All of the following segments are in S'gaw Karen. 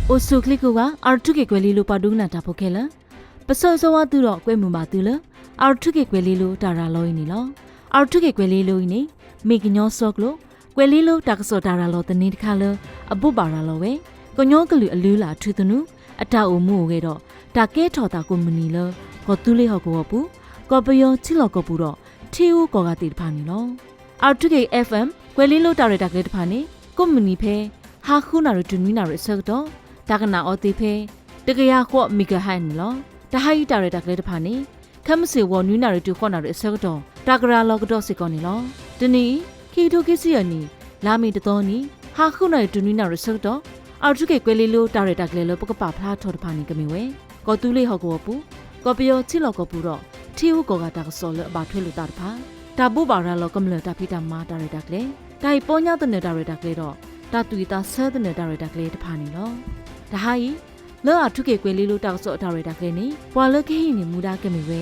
အိၣ်ဆူၣ်ချ့ကိးဂၤ R two K ကွဲၤလ့လိၤပှၤဒိကနၣ်တၢ်ဖိခဲလၢာ်, ပဆၢဂ့ၤဆၢဝါသုဒီးကွဲမုာ်ဘၣ်သုလၢ R two K ကွဲၤလ့လိၤတၢ်ရၤလီၤအံၤန့ၣ်လီၤ. R two K ကွဲၤလ့လိၤအံၤန့ၣ် မ့ၢ်ကညီစီကျိာ် ကွဲၤလ့လိၤတၢ်ကစီၣ်တၢ်ရၤလီၤသန့တခါလၢ အဘိးဘၣ်ရၤလီၤဝဲ ကညီကလုာ်အလုၢ်အလၢ်အထူသနူ အတၢ်အိၣ်မူအိၣ်ဂဲၤဒီး တၢ်ကဲထီၣ်သးကိးမုၢ်နံၤလၢ ကီၢ်သူလ့ၤဟီၣ်ကဝီၤပူၤ, ကီၢ်ပယီၤထံလီၢ်ကီၢ်ပူၤဒီး ထံအူကီၢ်ဂၤသ့ၣ်တဖၣ်န့ၣ်လီၤ. R two K F M ကွဲၤလ့လိၤတၢ်ရဲၣ်တၢ်ကျဲၤတဖၣ်န့ၣ် ကိးမုၢ်နံၤဖဲ ဟါဃုနၣ်ရံၣ်တုၤနွံနၣ်ရံၣ်အဆၢကတီၢ် တၢ်ကနၣ်အီၤသ့ဖဲ တကယၤဃိး megahertz န့ၣ်လီၤ. တဟါအံၤတၢ်ရဲၣ်တၢ်ကျဲၤတဖၣ်န့ၣ် ခဲမုၢ်ဆ့ၣ်ဂီၤနွံနၣ်ရံၣ်တုၤဃိးနၣ်ရံၣ်အဆၢကတီၢ် တၢ်ကရၤလီၤကဒီးစ့ၢ်ကီးန့ၣ်လီၤ. တနံၤအံၤ ခံကထိခံဆံယဲၢ်နံၣ် လါမ့ၤတသီနံၤ ဟါဃုနၣ်ရံၣ်တုၤနွံနၣ်ရံၣ်အဆၢကတီၢ် R two K ကွဲၤလ့လိၤတၢ်ရဲၣ်တၢ်ကျဲၤလၢပကပာ်ဖျါထီၣ်တဖၣ်န့ၣ်ကမ့ၢ်ဝဲ ကီၢ်သူလ့ၤဟီၣ်ကဝီၤပူၤ, ကီၢ်ပယီၤထံလီၢ်ကီၢ်ပူၤဒီး ထံအူကီၢ်ဂၤတၢ်ကစီၣ်လၢအဘၣ်ထွဲလိာ်သးတဖၣ်, တၢ်ဘိးဘၣ်ရၤလီၤကမျၢၢ်တၢ်ဖံးတၢ်မၤတၢ်ရဲၣ်တၢ်ကျဲၤ, တၢ်ဟ့ၣ်ပီညါသနၢၣ်တၢ်ရဲၣ်တၢ်ကျဲၤဒီး တၢ်သူၣ်ဝံၣ်သးဆၢသနၢၣ်တၢ်ရဲၣ်တၢ်ကျဲၤတဖၣ်န့ၣ်လီၤ. တဟါအံၤ လၢ R two K ကွဲၤလ့လိၤတၢ်ကစီၣ်တၢ်ရဲၣ်တၢ်ကျဲၤန့ၣ် ပှၤလၢကဟံးန့ၢ်မူဒါကမ့ၢ်ဝဲ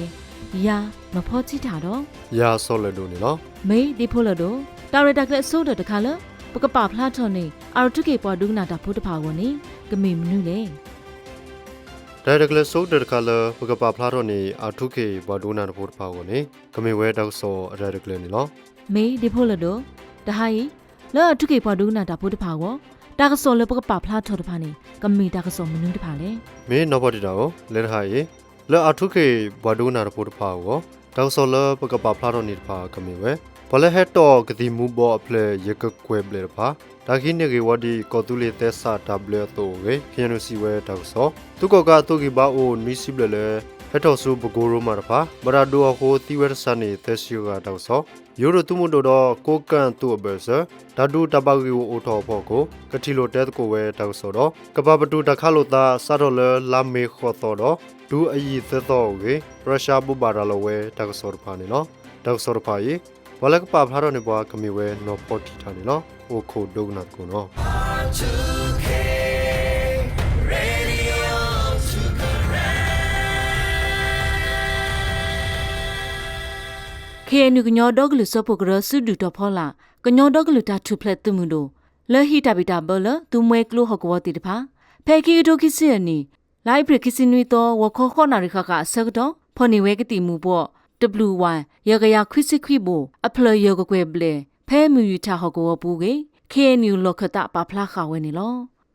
ယၤ နီၢ်ဖီထံထၣ်ဒီး ယၤ စီၤလၢၢ်ဒိၣ်န့ၣ်လီၤ. မ့ၢ်ဒ့ဖိလၢၢ်ဒိၣ် တၢ်ရဲၣ်တၢ်ကျဲၤအဆိကတၢၢ်တခါလၢ ပကပာ်ဖျါထီၣ်န့ၢ် R two K ပှၤဒိကနၣ်တၢ်ဖိတဖၣ်အဂီၢ်န့ၣ် ကမ့ၢ်မနုၤလဲၣ်. တၢ်ရဲၣ်တၢ်ကျဲၤအဆိကတၢၢ်တခါလၢ ပကပာ်ဖျါထီၣ်န့ၢ် R two K ပှၤဒိကနၣ်တၢ်ဖိတဖၣ်အဂီၢ်န့ၣ် ကမ့ၢ်ဝဲတၢ်ကစီၣ်အတၢ်ရဲၣ်တၢ်ကျဲၤန့ၣ်လီၤ. မ့ၢ်ဒ့ဖိလၢၢ်ဒိၣ် တဟါအံၤ လၢ R two K ပှၤဒိကနၣ်တၢ်ဖိတဖၣ်အဂီၢ် တၢ်ကစီၣ်လၢပကပာ်ဖျါထီၣ်တဖၣ်န့ၣ် ကမ့ၢ်တၢ်ကစီၣ်မနုၤတဖၣ်လဲၣ်. မ့ၢ်နီၢ်ဖီထံထၣ်ဧၢ, လၢတဟါအံၤ လၢ R two K ပှၤဒိကနၣ်တၢ်ဖိတဖၣ်အဂီၢ် တၢ်ကစီၣ်လၢပကပာ်ဖျါထီၣ်န့ၢ်တဖၣ်ကမ့ၢ်ဝဲ ပှၤလၢဟဲတီၢ်ကသံၣ်မူၤဘှီးအဖျၢၣ်ယဲၢ်ကကွဲၢ်ဘျဲၣ်တဖၣ် တၢ်ကဟံးန့ၢ်ဂ့ၢ်ဝီဒ်ကီၢ်သူလ့ၤသဲစးတၢ်ဘျၢအသိးအဂ့ၢ် ခ့ၣ်အဲၣ်ယူၣ် စံးဝဲတၢ်ကစီၣ်, သုးကီၣ်ကးအသုးဂံၢ်ဘါအိၣ်နွံဆံဘျဲၣ်လၢ ဟဲထီၣ်ဆူပကိရိမးတဖၣ် ဘၣ်တၢ်ဒုးအီၤအဃိသံဝဲတစှၤန့ၣ်သၢဆံဂၤတၢ်ကစီၣ်, ယိၤဒိၣ်သုးမုၢ်ဒိၣ်ဒီးကိးကၣ်သုးအဘၢၣ်စၢၤ တၢ်ဒုးတၢ်ဘၣ်ဂံၢ်ဂူာ်အိၣ်ထီၣ်အဖီခိၣ် ကထံၣ်လိာ်တဲသကိးဝဲတၢ်ကစီၣ်ဒီး ကပာ်ပတုာ်တၢ်ခးလိာ်သးစးထီၣ်လၢလါမ့ၤဃိးသီဒီး တုၤအယံၤသၢသီအဂ့ၢ် ရၢၡါဘိးဘၣ်ရၤလီၤဝဲတၢ်ကစီၣ်တဖၣ်န့ၣ်လီၤ. တၢ်ကစီၣ်တဖၣ်အံၤ ပှၤလၢကပာ်ဖျါထီၣ်န့ၢ်ပှၤကမ့ၢ်ဝဲနီၢ်ဖီထံထၣ်န့ၣ်လီၤ. အိၣ်ခိးဒိကနၣ်သကိးနီၤ. KNU ကညီဒီကလုာ်စၢဖှိၣ်ကရၢ စုဒုၣ်တီၤဖီလာ် ကညီဒီကလုာ်တၢ်ထူၣ်ဖျဲးသုးမုၢ်ဒိၣ် လၢဟံးတၢ်ဘံၣ်တၢ်ဘၢလၢသုးမွဲကျိဟီၣ်ကဝီၤသ့ၣ်တဖၣ် ဖဲခံကထိခံဆံယဲၢ်နံၣ် လါအ့ဖြ့ၣ်ခံဆံနွံသီ ဂီၤခီဃိးနၣ်ရံၣ်ဃၣ်ဃၣ်အဆၢကတီၢ် ဖီၣ်န့ၢ်ဝဲကသံၣ်မူၤဘှီး တဘျုးဝး ယဲၢ်ကယၤခွံဆံခွံဘိၣ် အဖျၢၣ်ယဲၢ်ကကွဲၢ်ဘျဲၣ် ဖဲမုၢ်ယံာ်ထၣ်ဟီၣ်ကဝီၤပူၤအဂ့ၢ် KNU လီၢ်ခၢၣ်သးပာ်ဖျါဃာ်ဝဲန့ၣ်လီၤ.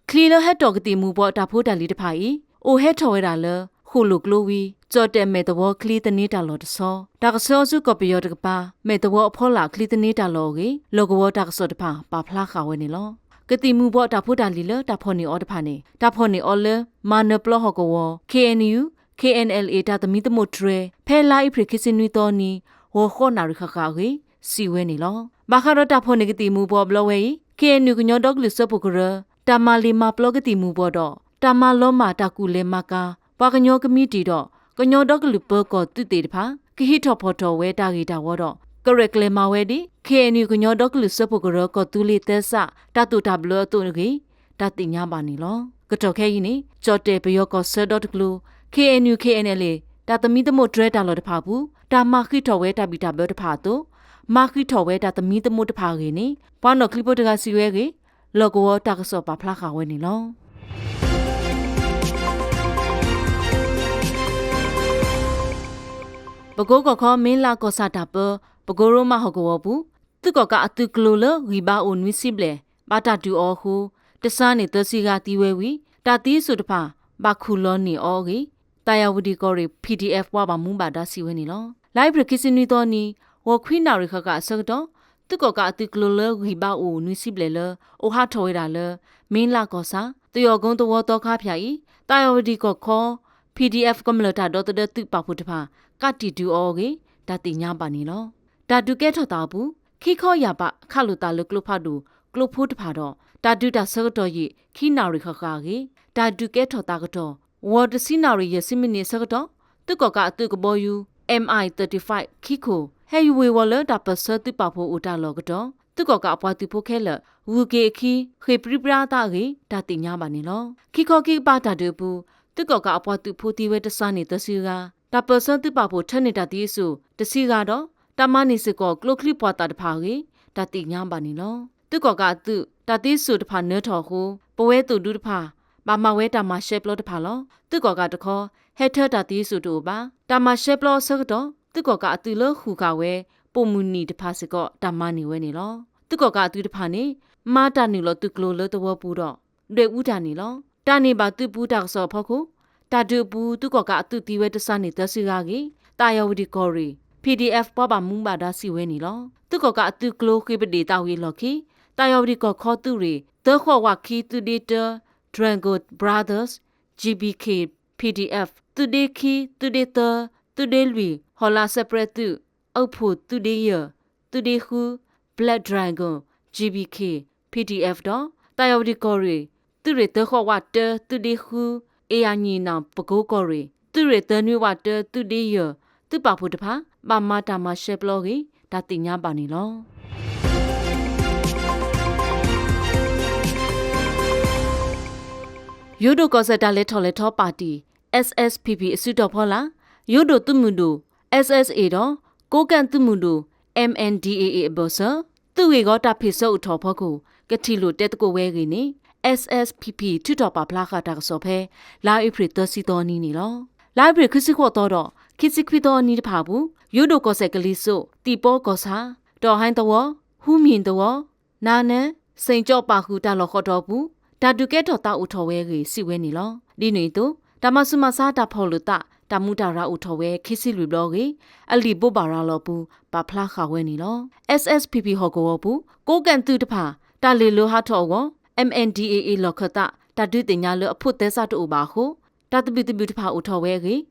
ချံလၢဟဲတီၢ်ကသံၣ်မူၤဘှီးတၢ်ဖိတၢ်လံၤတဖၣ်အံၤ အိၣ်ဟဲထီၣ်ဝဲဒၣ်လၢ ဃိၣ်လိာ်ကျိဝံၤ ကၠီၣ်တဲၣ်မဲာ်သဝီချံသန့တၢ်လီၢ်တဆီ တၢ်ကဆှၢအီၤဆူကီၢ်ပယီၤတကပၤ မဲာ်သဝီအဖီလာ်ချံသန့တၢ်လီၢ်အဂ့ၢ် လီၢ်ကဝီၤတၢ်ကစီၣ်တဖၣ် ပာ်ဖျါဃာ်ဝဲန့ၣ်လီၤ. ကသံၣ်မူၤဘှီးတၢ်ဖိတၢ်လံၤလၢတၢ်ဖီၣ်န့ၢ်အီၤတဖၣ်န့ၣ် တၢ်ဖီၣ်န့ၢ်အီၤလၢ မၤနၢၤပျီဟီၣ်ကဝီၤ KNU KNLA တၢ်သမံသမိးတြဲၤ ဖဲလါအ့ဖြ့ၣ်ခံဆံနွံသီနံၤ ဂီၤဃိးနၣ်ရံၣ်ဃၣ်ဃၣ်အဂ့ၢ် စံးဝဲန့ၣ်လီၤ. ဘၣ်ဃးဒီးတၢ်ဖီၣ်န့ၢ်ကသံၣ်မူၤဘှီးအဘျီဝဲအံၤ KNU ကညီဒီကလုာ်စၢဖှိၣ်ကရၢ တၢ်မၤလ့ၤမၤပျီကသံၣ်မူၤဘှီးဒီး တၢ်မၤလီၤမၢ်တၢ်ကူၣ်လဲၤမၤကၤ ပှၤကညီကမံးတံာ်ဒီး ကညီဒီကလုာ်ပၢၤကီၢ်သုးသ့ၣ်တဖၣ် ကဟံးထီၣ်ဖီၣ်ထီၣ်ဝဲတၢ်ဂ့ၢ်တၢ်ဝီဒီး ကရဲၣ်ကျဲၤမၤဝဲဒ် KNU ကညီဒီကလုာ်စၢဖှိၣ်ကရၢ ကီၢ်သူလ့ၤသဲစး တၢ်သိၣ်တၢ်ဘျၢအသိးအဂ့ၢ် တၢ်သ့ၣ်ညါဘၣ်န့ၣ်လီၤ. ကတီၢ်ခဲအံၤန့ၣ် ကၠီၣ်တဲၣ်ပယီၤကီၢ်ဆၢဒီတကျိၤ KNU KNLA တၢ်သမံသမိးတြဲၤတၢ်လီၢ်တဖၣ်အပူၤ တၢ်မၤဃံးထီၣ်ဝဲတၢ်ဘံၣ်တၢ်ဘၢတဖၣ်အသိး မၤဃံးထီၣ်ဝဲတၢ်သမံသမိးတဖၣ်အဂ့ၢ်န့ၣ် ပှၤနီၣ်ချံဖိတဂၤစံးဝဲအဂ့ၢ် လီၢ်ကဝီၤတၢ်ကစီၣ်ပာ်ဖျါဃာ်ဝဲန့ၣ်လီၤ. ပကိကီၢ်ခီ မ့လးကီၢ်ဆၣ်တၢ်ပၢ ပကိရိမးဟီၣ်ကဝီၤပူၤ သုးကီၣ်ကးအသုးကျိၤလၢဂံၢ်ဘါအိၣ်နွံဆံဘျဲၣ် ဘၣ်တၢ်ဒုးအီၤအဃိ တစှၤန့ၢ်သၢဆံဂၤသံဝဲဝံၤ တၢ်သံအစိၣ်တဖၣ် ဘၣ်ခူၣ်လီၤန့ၢ်အီၤအဂ့ၢ် သးယၤဝတံၣ်ကီၢ်ရ့ၣ် P D F ပှၤဘၣ်မူဘၣ်ဒါစံးဝဲန့ၣ်လီၤ. လါအ့ဖြ့ၣ်ခံဆံနွံသီနံၤ ဂီၤခွံနၣ်ရံၣ်ဃၣ်ဃၣ်အဆၢကတီၢ် သုးကီၣ်ကးအသုးကျိၤလၢဂံၢ်ဘါအိၣ်နွံဆံဘျဲၣ်လၢ အိၣ်ဟးထီၣ်ဝဲဒၣ်လၢ မ့လးကီၢ်ဆၣ် သယီၣ်ကိသဝီသီခါဖၠၣ်အံၤ သးယၤဝတံၣ်ကီၢ်ခီ P D F ကမျၢၢ်တၢ်ဒီသဒၢသုးပာ်ဖှိၣ်တဖၣ် ကးတံာ်တုၤအီၤအဂ့ၢ် တၢ်သ့ၣ်ညါဘၣ်န့ၣ်လီၤ. တၢ်ဒုးကဲထီၣ်သးအပူၤ ခံခီယာ်ဘးခးလိာ်သးလၢကျိဖးဒိၣ် ကျိဖိတဖၣ်ဒီး တၢ်ဒုးတၢ်ဆၢကတီၢ်ယံာ် ခံနၣ်ရံၣ်ဃၣ်ဃၣ်အဂ့ၢ် တၢ်ဒုးကဲထီၣ်သးကတီၢ် ဂီၤတဆံနၣ်ရံၣ်ယဲၢ်ဆံမံးနံးအဆၢကတီၢ် သုးကီၣ်ကးအသုးကဘီယူၤ M I thirty-five ခံခိၣ် ဟဲယူၤဝ့ၤဝီၤလၢတၢ်ပၢၢ်ဆၢသုးပာ်ဖှိၣ်အိၣ်တၢ်လီၢ်အကတီၢ် သုးကီၣ်ကးအပှၤသုးဖိခဲလၢာ် ဂုၤက့ၤအခံ ဃ့ၢ်ပြံပြါအသးအဂ့ၢ် တၢ်သ့ၣ်ညါဘၣ်န့ၣ်လီၤ. ခံခီခံကပၤတၢ်ဒုးအပူၤ သုးကီၣ်ကးအပှၤသုးဖိသံဝဲတစှၤန့ၢ်သၢဆံဂၤ တၢ်ပၢၢ်ဆၢသုးပာ်ဖှိၣ်ထၢန့ၢ်တၢ်သံအစိၣ်တဆံဂၤဒီး တၢ်မၤန့ၢ်စ့ၢ်ကီးကျိချံပှာ်သၣ်တဖၣ်အဂ့ၢ် တၢ်သ့ၣ်ညါဘၣ်န့ၣ်လီၤ. သုးကီၣ်ကးအသုး တၢ်သံအစိၣ်တဖၣ်နၢထီၣ်အဃိ ပဝဲသိၣ်ဒူတဖၣ် ဘၣ်မၤဝဲတၢ်မၤရှဲပျီတဖၣ်လီၤ. သုးကီၣ်ကးတခီ ဟဲထၢတၢ်သယုၢ်စိၣ်တအိၣ်ဘၣ်. တၢ်မၤရှဲပျီအဆၢကတီၢ် သုးကီၣ်ကးအသုးလၢဃုာ်ဃာ်ဝဲ ပိာ်မုၣ်နံၣ်တဖၣ်စ့ၢ်ကီး တၢ်မၤန့ၢ်ဝဲန့ၣ်လီၤ. သုးကီၣ်ကးအသုးတဖၣ်န့ၣ် မၤတၢ်နုာ်လီၤသုးကျိၤလၢသဝီပူၤဒီး ဒွဲၣ်အူတၢ်န့ၣ်လီၤ. တၢ်န့ၣ်ဘၣ်သုးပူၤတၢ်ကစီၣ်အဖီခိၣ် တၢ်ဒုးအပူၤ သုးကီၣ်ကးအသုးသံဝဲတစှၤန့ၢ်သၢဆံဂၤအဂ့ၢ် သးယီၣ်ဝဒံၣ်ကီၢ်ရ့ၣ် P D F ပှၤဘၣ်မူဘၣ်ဒါစံးဝဲန့ၣ်လီၤ. သုးကီၣ်ကးအသုးကျိၤဃ့ၢ်ပဒ့ၣ်သးဝံၤအလီၢ်ခံ သးယီၣ်ဝဒံၣ်ကီၢ်ခီသုးရ့ၣ် သၢဃိးဝးခံ သုးဒ့တၢ Dragon Brothers, G B K, P D F သုးဒ့ခံ သုးဒ့သၢ သုးဒ့လွံၢ် ဟီၣ်လာ်စဲးပြဲးသုး အုၣ်ဖှိၣ်သုးဒ့ယဲၢ် သုးဒ့ဃု Black Dragon, G B K, P D F ဒီး သးယီၣ်ဝဒံၣ်ကီၢ်ရ့ၣ် သုးရ့ၣ်သၢဃိးဝးတၢ သုးဒ့ဃု အ့ၣ်အါညံၣ်နၣ် ပကိကီၢ်ရ့ၣ် သုးရ့ၣ်သၢနွံဝးတၢ သုးဒ့ယဲၢ် သုးပာ်ဖှိၣ်တဖၣ် ဘၣ်မၤတၢ်မၤရှဲပျီအဂ့ၢ် တၢ်သ့ၣ်ညါဘၣ်န့ၣ်လီၤ. ယိၤဒိၣ်ကီၢ်စဲၣ်တၢ်လဲၤထီၣ်လဲၤထီပၣ်တံၣ် S S P P အစုတီၤဖီလာ် ယိၤဒိၣ်သုးမုၢ်ဒိၣ် S S A ဒီး ကိးကၣ်သုးမုၢ်ဒိၣ် M N D A A အဘၢၣ်စၢၤ သုးဂ့ၢ်ဂီၤတၢ်ဖ့ၣ်ဆၢအိၣ်ထီၣ်အဖီခိၣ် ကထံၣ်လိာ်တဲသကိးဝဲအဂ့ၢ်န့ၣ် S S P P ထုးထီၣ်ပာ်ဖျါဃာ်တၢ်ကစီၣ်ဖဲ လါအ့ဖြ့ၣ်သၢဆံသီအနံၤန့ၣ်လီၤ. လါအ့ဖြ့ၣ်ခံဆံဃိးသီဒီး ခံဆံခွံသီအနံၤတဖၣ်အပူၤ ယိၤဒိၣ်ကီၢ်စဲၣ်ကလံၤစိး သံၣ်ပီကီၢ်ဆၣ် တီၣ်ဟဲသဝီ ဟူမံၣ်သဝီ နါနဲ စ့ၣ်ကၠီပာ်ဃုာ်တၢ်လီၢ်ဃီထီၣ်အပူၤ တၢ်ဒုးကဲထီၣ်သးအိၣ်ထီၣ်ဝဲအဂ့ၢ် စံးဝဲန့ၣ်လီၤ. ဒ်န့ၣ်အသိး တၢ်မၤဆူးမၤဆါတၢ်ဖီၣ်လိာ်သး တၢ်မူးတၢ်ရၤအိၣ်ထီၣ်ဝဲ ခံဆံလွံၢ်ဘျီအဂ့ၢ် အလံာ်ဘိးဘၣ်ရၤလီၤအပူၤ ပာ်ဖျါဃာ်ဝဲန့ၣ်လီၤ. S S P P ဟီၣ်ကဝီၤအပူၤ ကိးကၣ်သုးတဖၣ် တၢ်လ့ၢ်လိၤဟးထီၣ်အဂီၢ် M N D A A လီၢ်ခၢၣ်သး တၢ်ဒုးသ့ၣ်ညါလၢအဖိးသဲစးတအိၣ်ဘၣ်အဃိ တၢ်သဘံၣ်သဘုၣ်တဖၣ်အိၣ်ထီၣ်ဝဲအဂ့ၢ်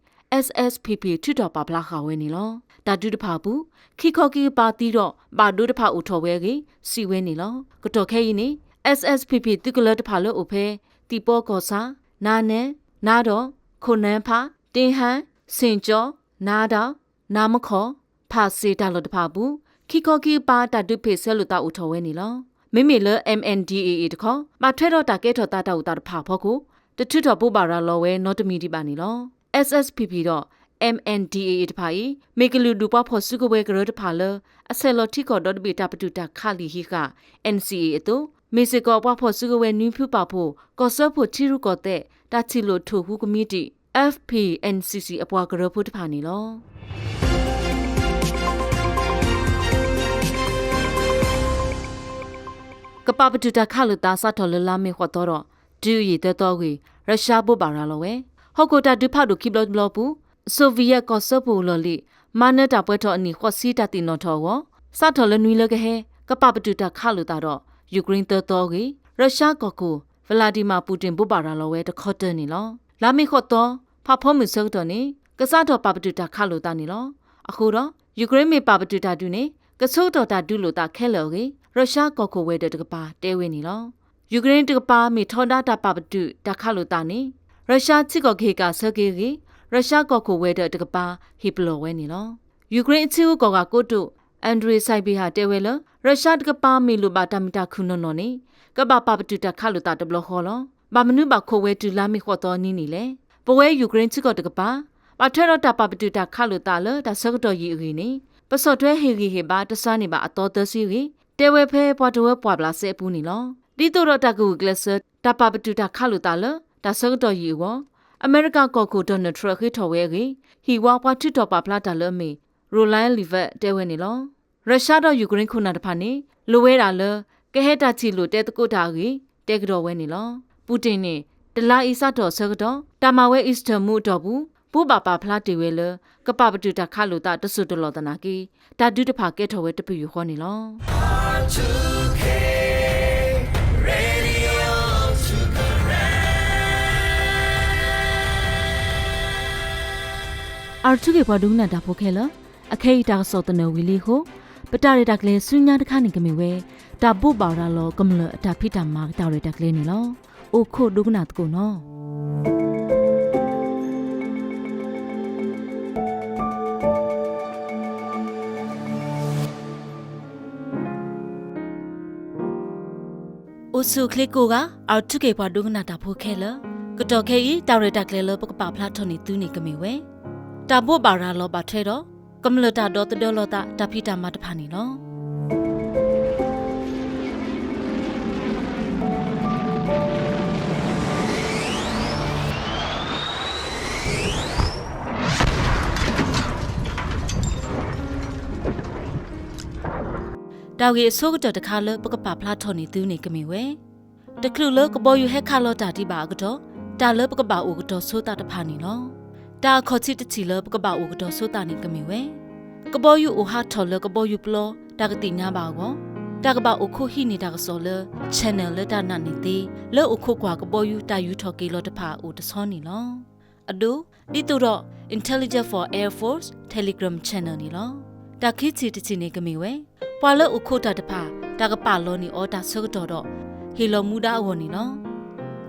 S S P P ထုးထီၣ်ပာ်ဖျါဃာ်ဝဲန့ၣ်လီၤ. တၢ်ဒုးတဖၣ်အပူၤ ခံခီခံကပၤသံဒီး ဘၣ်ဒိတဖၣ်အိၣ်ထီၣ်ဝဲအဂ့ၢ် စံးဝဲန့ၣ်လီၤ. ကတီၢ်ခဲအံၤန့ၣ် S S P P သုးကလၢၤတဖၣ်လၢအိၣ်ဖဲ သံၣ်ပီကီၢ်ဆၣ် နါနဲ နါဒီး ခိၣ်နၢဖး တ့ဟါ စ့ၣ်ကၠီ နါဒီး နါမခီၣ် ဖးစ့ၣ်တၢ်လီၢ်တဖၣ်အပူၤ ခံခီခံကပၤ တၢ်ဒုးဖ့ၣ်ဆၢလိာ်သးအိၣ်ထီၣ်ဝဲန့ၣ်လီၤ. မ့မ့ၢ်လၢ M N D A A တခီ ဘၣ်ထွဲဒီးတၢ်ကဲထီၣ်သးတၢ်အိၣ်သးတဖၣ်အဖီခိၣ် တထုးထီၣ်ဘိးဘၣ်ရၤလီၤဝဲနီတမံၤဒံးဘၣ်န့ၣ်လီၤ. S S P P ဒီး M N D A A တဖၣ်အံၤ မ့ၢ်ကလုာ်ဒူၣ်ပှၤဖီၣ်စုကဝဲၤကရၢတဖၣ်လၢ အဆဲးလီၤထံကီၢ်ဒီတဘ့ၣ်တၢ်ပတုာ်တၢ်ခးလံာ်ဟံးဃာ် N C A အသိး မ့ၢ်စ့ၢ်ကီးပှၤဖီၣ်စုကဝဲၤနွံဖုပာ်ဖှိၣ် ကီၢ်စၢဖှိၣ်ထံရူၢ်ကီၢ်သဲး တၢ်ထံၣ်လိာ်ထိၣ်ဟူကမံးတံာ် F P N C C အပှၤကရၢဖိတဖၣ်န့ၣ်လီၤ. ကပာ်ပတုာ်တၢ်ခးလိာ်သးစးထီၣ်လၢလါမ့ၤဃိးသီဒီး တုၤအယံာ်သၢသီအဂ့ၢ် ရၢၡါဘိးဘၣ်ရၤလီၤဝဲ ဟီၣ်ခိၣ်တၢ်ဒုးဖးဒိၣ်ခံဘျီတဘျီအပူၤ Soviet ကီၢ်စၢဖှိၣ်လီၢ်လံၤ မၤနၢၤတၢ်ပှဲၤထီၣ်အနံၣ်ဃိးဆံတၢ်သ့ၣ်နီၣ်ထီၣ်အဂီၢ် စးထီၣ်လၢနွံလၢကဟဲ ကပာ်ပတုာ်တၢ်ခးလိာ်သးဒီး ယူၤကရ့ၣ်သၢသီအဂ့ၢ် ရၢၡါကီၢ်ခိၣ် Vladimir Putin ဘိးဘၣ်ရၤလီၤဝဲတခီတၢၢ်န့ၣ်လီၤ. လါမ့ၤဃိးသီ ဖးဖီမုၢ်ဆၢကတီၢ်န့ၣ် ကစးထီၣ်ပာ်ပတုာ်တၢ်ခးလိာ်သးန့ၣ်လီၤ. အဃိဒီး ယူၤကရ့ၣ်မ့ၢ်ပာ်ပတုာ်တၢ်ဒုးန့ၣ် ကဆၢကတီၢ်တၢ်ဒုးလိာ်သးခဲလၢာ်အဂ့ၢ် ရၢၡါကီၢ်ခိၣ်ဝဲၤဒၢးတကပၤတဲဝဲန့ၣ်လီၤ. ယူၤကရ့ၣ်တကပၤမ့ၢ်ထီဒါတၢ်ပာ်ပတုာ်တၢ်ခးလိာ်သးန့ၣ် ရၢၡါထံကီၢ်ကဟ့ၣ်ကၣ်ဆၢက့ၤအဂ့ၢ် ရၢၡါကီၢ်ခိၣ်ဝဲၤဒၢးတကပၤ ဟ့ၣ်ပလီၢ်ဝဲန့ၣ်လီၤ. ယူၤကရ့ၣ်အထံဂုၤကီၢ်ဂၤကိတိာ် Andriy Sybiha တဲဝဲလၢ ရၢၡါတကပၤမ့ၢ်လိၣ်ဘၣ်တၢ်မုာ်တၢ်ခုၣ်နီၢ်နီၢ်န့ၣ် ကဘၣ်ပာ်ပတုာ်တၢ်ခးလိာ်သးတဘျီဃီလီၤ. ဘၣ်မနုၤဘၣ်ခိးဝဲတုၤလါမ့ၤဃိးသီအနံၤန့ၣ်လဲၣ်. ပဝဲယူၤကရ့ၣ်ထံကီၢ်တကပၤ ဘၣ်ထွဲဒီးတၢ်ပာ်ပတုာ်တၢ်ခးလိာ်သးလၢတၢ်ဆၢကတီၢ်ယံာ်အဂ့ၢ်န့ၣ် ပဆီၣ်ထွဲဟ့ၣ်ဂံၢ်ဟ့ၣ်ဘါတစှၤန့ၢ်ဘၣ်အသီသၢဆံအဂ့ၢ် တဲဝဲဖဲပှၤတဝၢပှာ်ဘျးစဲအပူၤန့ၣ်လီၤ. ဒ်သိးဒီးတၢ်ကဂုာ်ကျဲးစၢး တၢ်ပာ်ပတုာ်တၢ်ခးလိာ်သးလၢ တၢ်ဆၢကတီၢ်ယံာ်အဂီၢ် အမဲရကၤကီၢ်ခိၣ် Donald Trump ဃ့ထီၣ်ဝဲအဂ့ၢ် ဟံၣ်ဝါပှၤထုးထီၣ်ပာ်ဖျါတၢ်လၢအမ့ၢ် Roland Levin တဲဝဲန့ၣ်လီၤ. ရၢၡါဒီးယူၤကရ့ၣ်ခိၣ်နၢ်တဖၣ်န့ၣ် လိၣ်ဝဲဒၣ်လၢ ကဟဲတၢ်ထံၣ်လိာ်တဲသကိးတၢ်အဂ့ၢ် တဲကဒီးဝဲန့ၣ်လီၤ. ပူၣ်တ့ၢ်န့ၣ် တလါအံၤစးထီၣ်အဆၢကတီၢ် တၢ်မၤဝဲ Easter မူးအတီၢ်ပူၤ ဘိးဘၣ်ပာ်ဖျါတ့ၢ်ဝဲလၢ ကပာ်ပတုာ်တၢ်ခးလိာ်သးတစိၢ်တလီၢ်သနာ်က့ တၢ်ဒုးတဖၣ်ကဲထီၣ်ဝဲတပယူာ်ဃီန့ၣ်လီၤ. အၣ်ထူခ့ၣ်ပှၤဒိကနၣ်တၢ်ဖိခဲလၢာ် အခဲအံၤတၢ်ကစီၣ်သနၢၣ်ဝံၤလံအဃိ ပတၢ်ရဲၣ်တၢ်ကျဲၤဆူညါတခါန့ၣ်ကမ့ၢ်ဝဲ တၢ်ဘိးဘၣ်ရၤလီၤကမျၢၢ်အတၢ်ဖံးတၢ်မၤတၢ်ရဲၣ်တၢ်ကျဲၤန့ၣ်လီၤ. အိၣ်ခိးဒိကနၣ်သကိးနီၤ. အိၣ်ဆူၣ်အိၣ်ချ့ကိးဂၤ အၣ်ထူခ့ၣ်ပှၤဒိကနၣ်တၢ်ဖိခဲလၢာ်, ကတီၢ်ခဲအံၤ တၢ်ရဲၣ်တၢ်ကျဲၤလၢပကပာ်ဖျါထီၣ်န့ၢ်သုန့ၣ်ကမ့ၢ်ဝဲ တၢ်ဘိးဘၣ်ရၤလီၤဘၣ်ထွဲဒီး ကမျၢၢ်တၢ်ဒီသဒၢလီၤသးတၢ်ဖံးတၢ်မၤတဖၣ်န့ၣ်လီၤ. တၢ်ဂ့ၢ်အဆိကတၢၢ်တခါလၢပကပာ်ဖျါထီၣ်န့ၢ်သုန့ၣ်ကမ့ၢ်ဝဲ တချုးလၢကဘီယူၤဟဲခးလီၤတၢ်ဒံးဘၣ်အကတီၢ် တၢ်လၢပကဘၣ်အိၣ်ကတီၤဆိသးတဖၣ်န့ၣ်လီၤ. တၢ်အခီၣ်ထံးတထံးလၢပကဘၣ်အိၣ်ကတီၤဆိသးန့ၣ်ကမ့ၢ်ဝဲ ကဘီယူၤအိၣ်ဟးထီၣ်လၢကဘီယူၤပျီ တၢ်ကသ့ၣ်ညါဘၣ်အဂီၢ် တၢ်ကဘၣ်အိၣ်ခိးဟံးန့ၢ်တၢ်ကစီၣ်လၢ channel လၢတၢ်နာ်န့ၢ်သ့ လၢအိၣ်ခိးကွၢ်ကဘီယူၤတၢ်ယူၤထီၣ်က့ၤလီၤတဖၣ်အိၣ်တဆီန့ၣ်လီၤ. အဒိ ဒ်သိးဒီး Intelligence for Air Force Telegram Channel န့ၣ်လီၤ. တၢ်ခံထံးတထံးန့ၣ်ကမ့ၢ်ဝဲ ပှၤလၢအိၣ်ခိးတၢ်တဖၣ် တၢ်ကပာ်လီၤန့ၢ်အီၤတၢ်ဆၢကတီၢ်ဒီး ဟ့ၣ်လီၤမူဒါအဂီၢ်န့ၣ်လီၤ.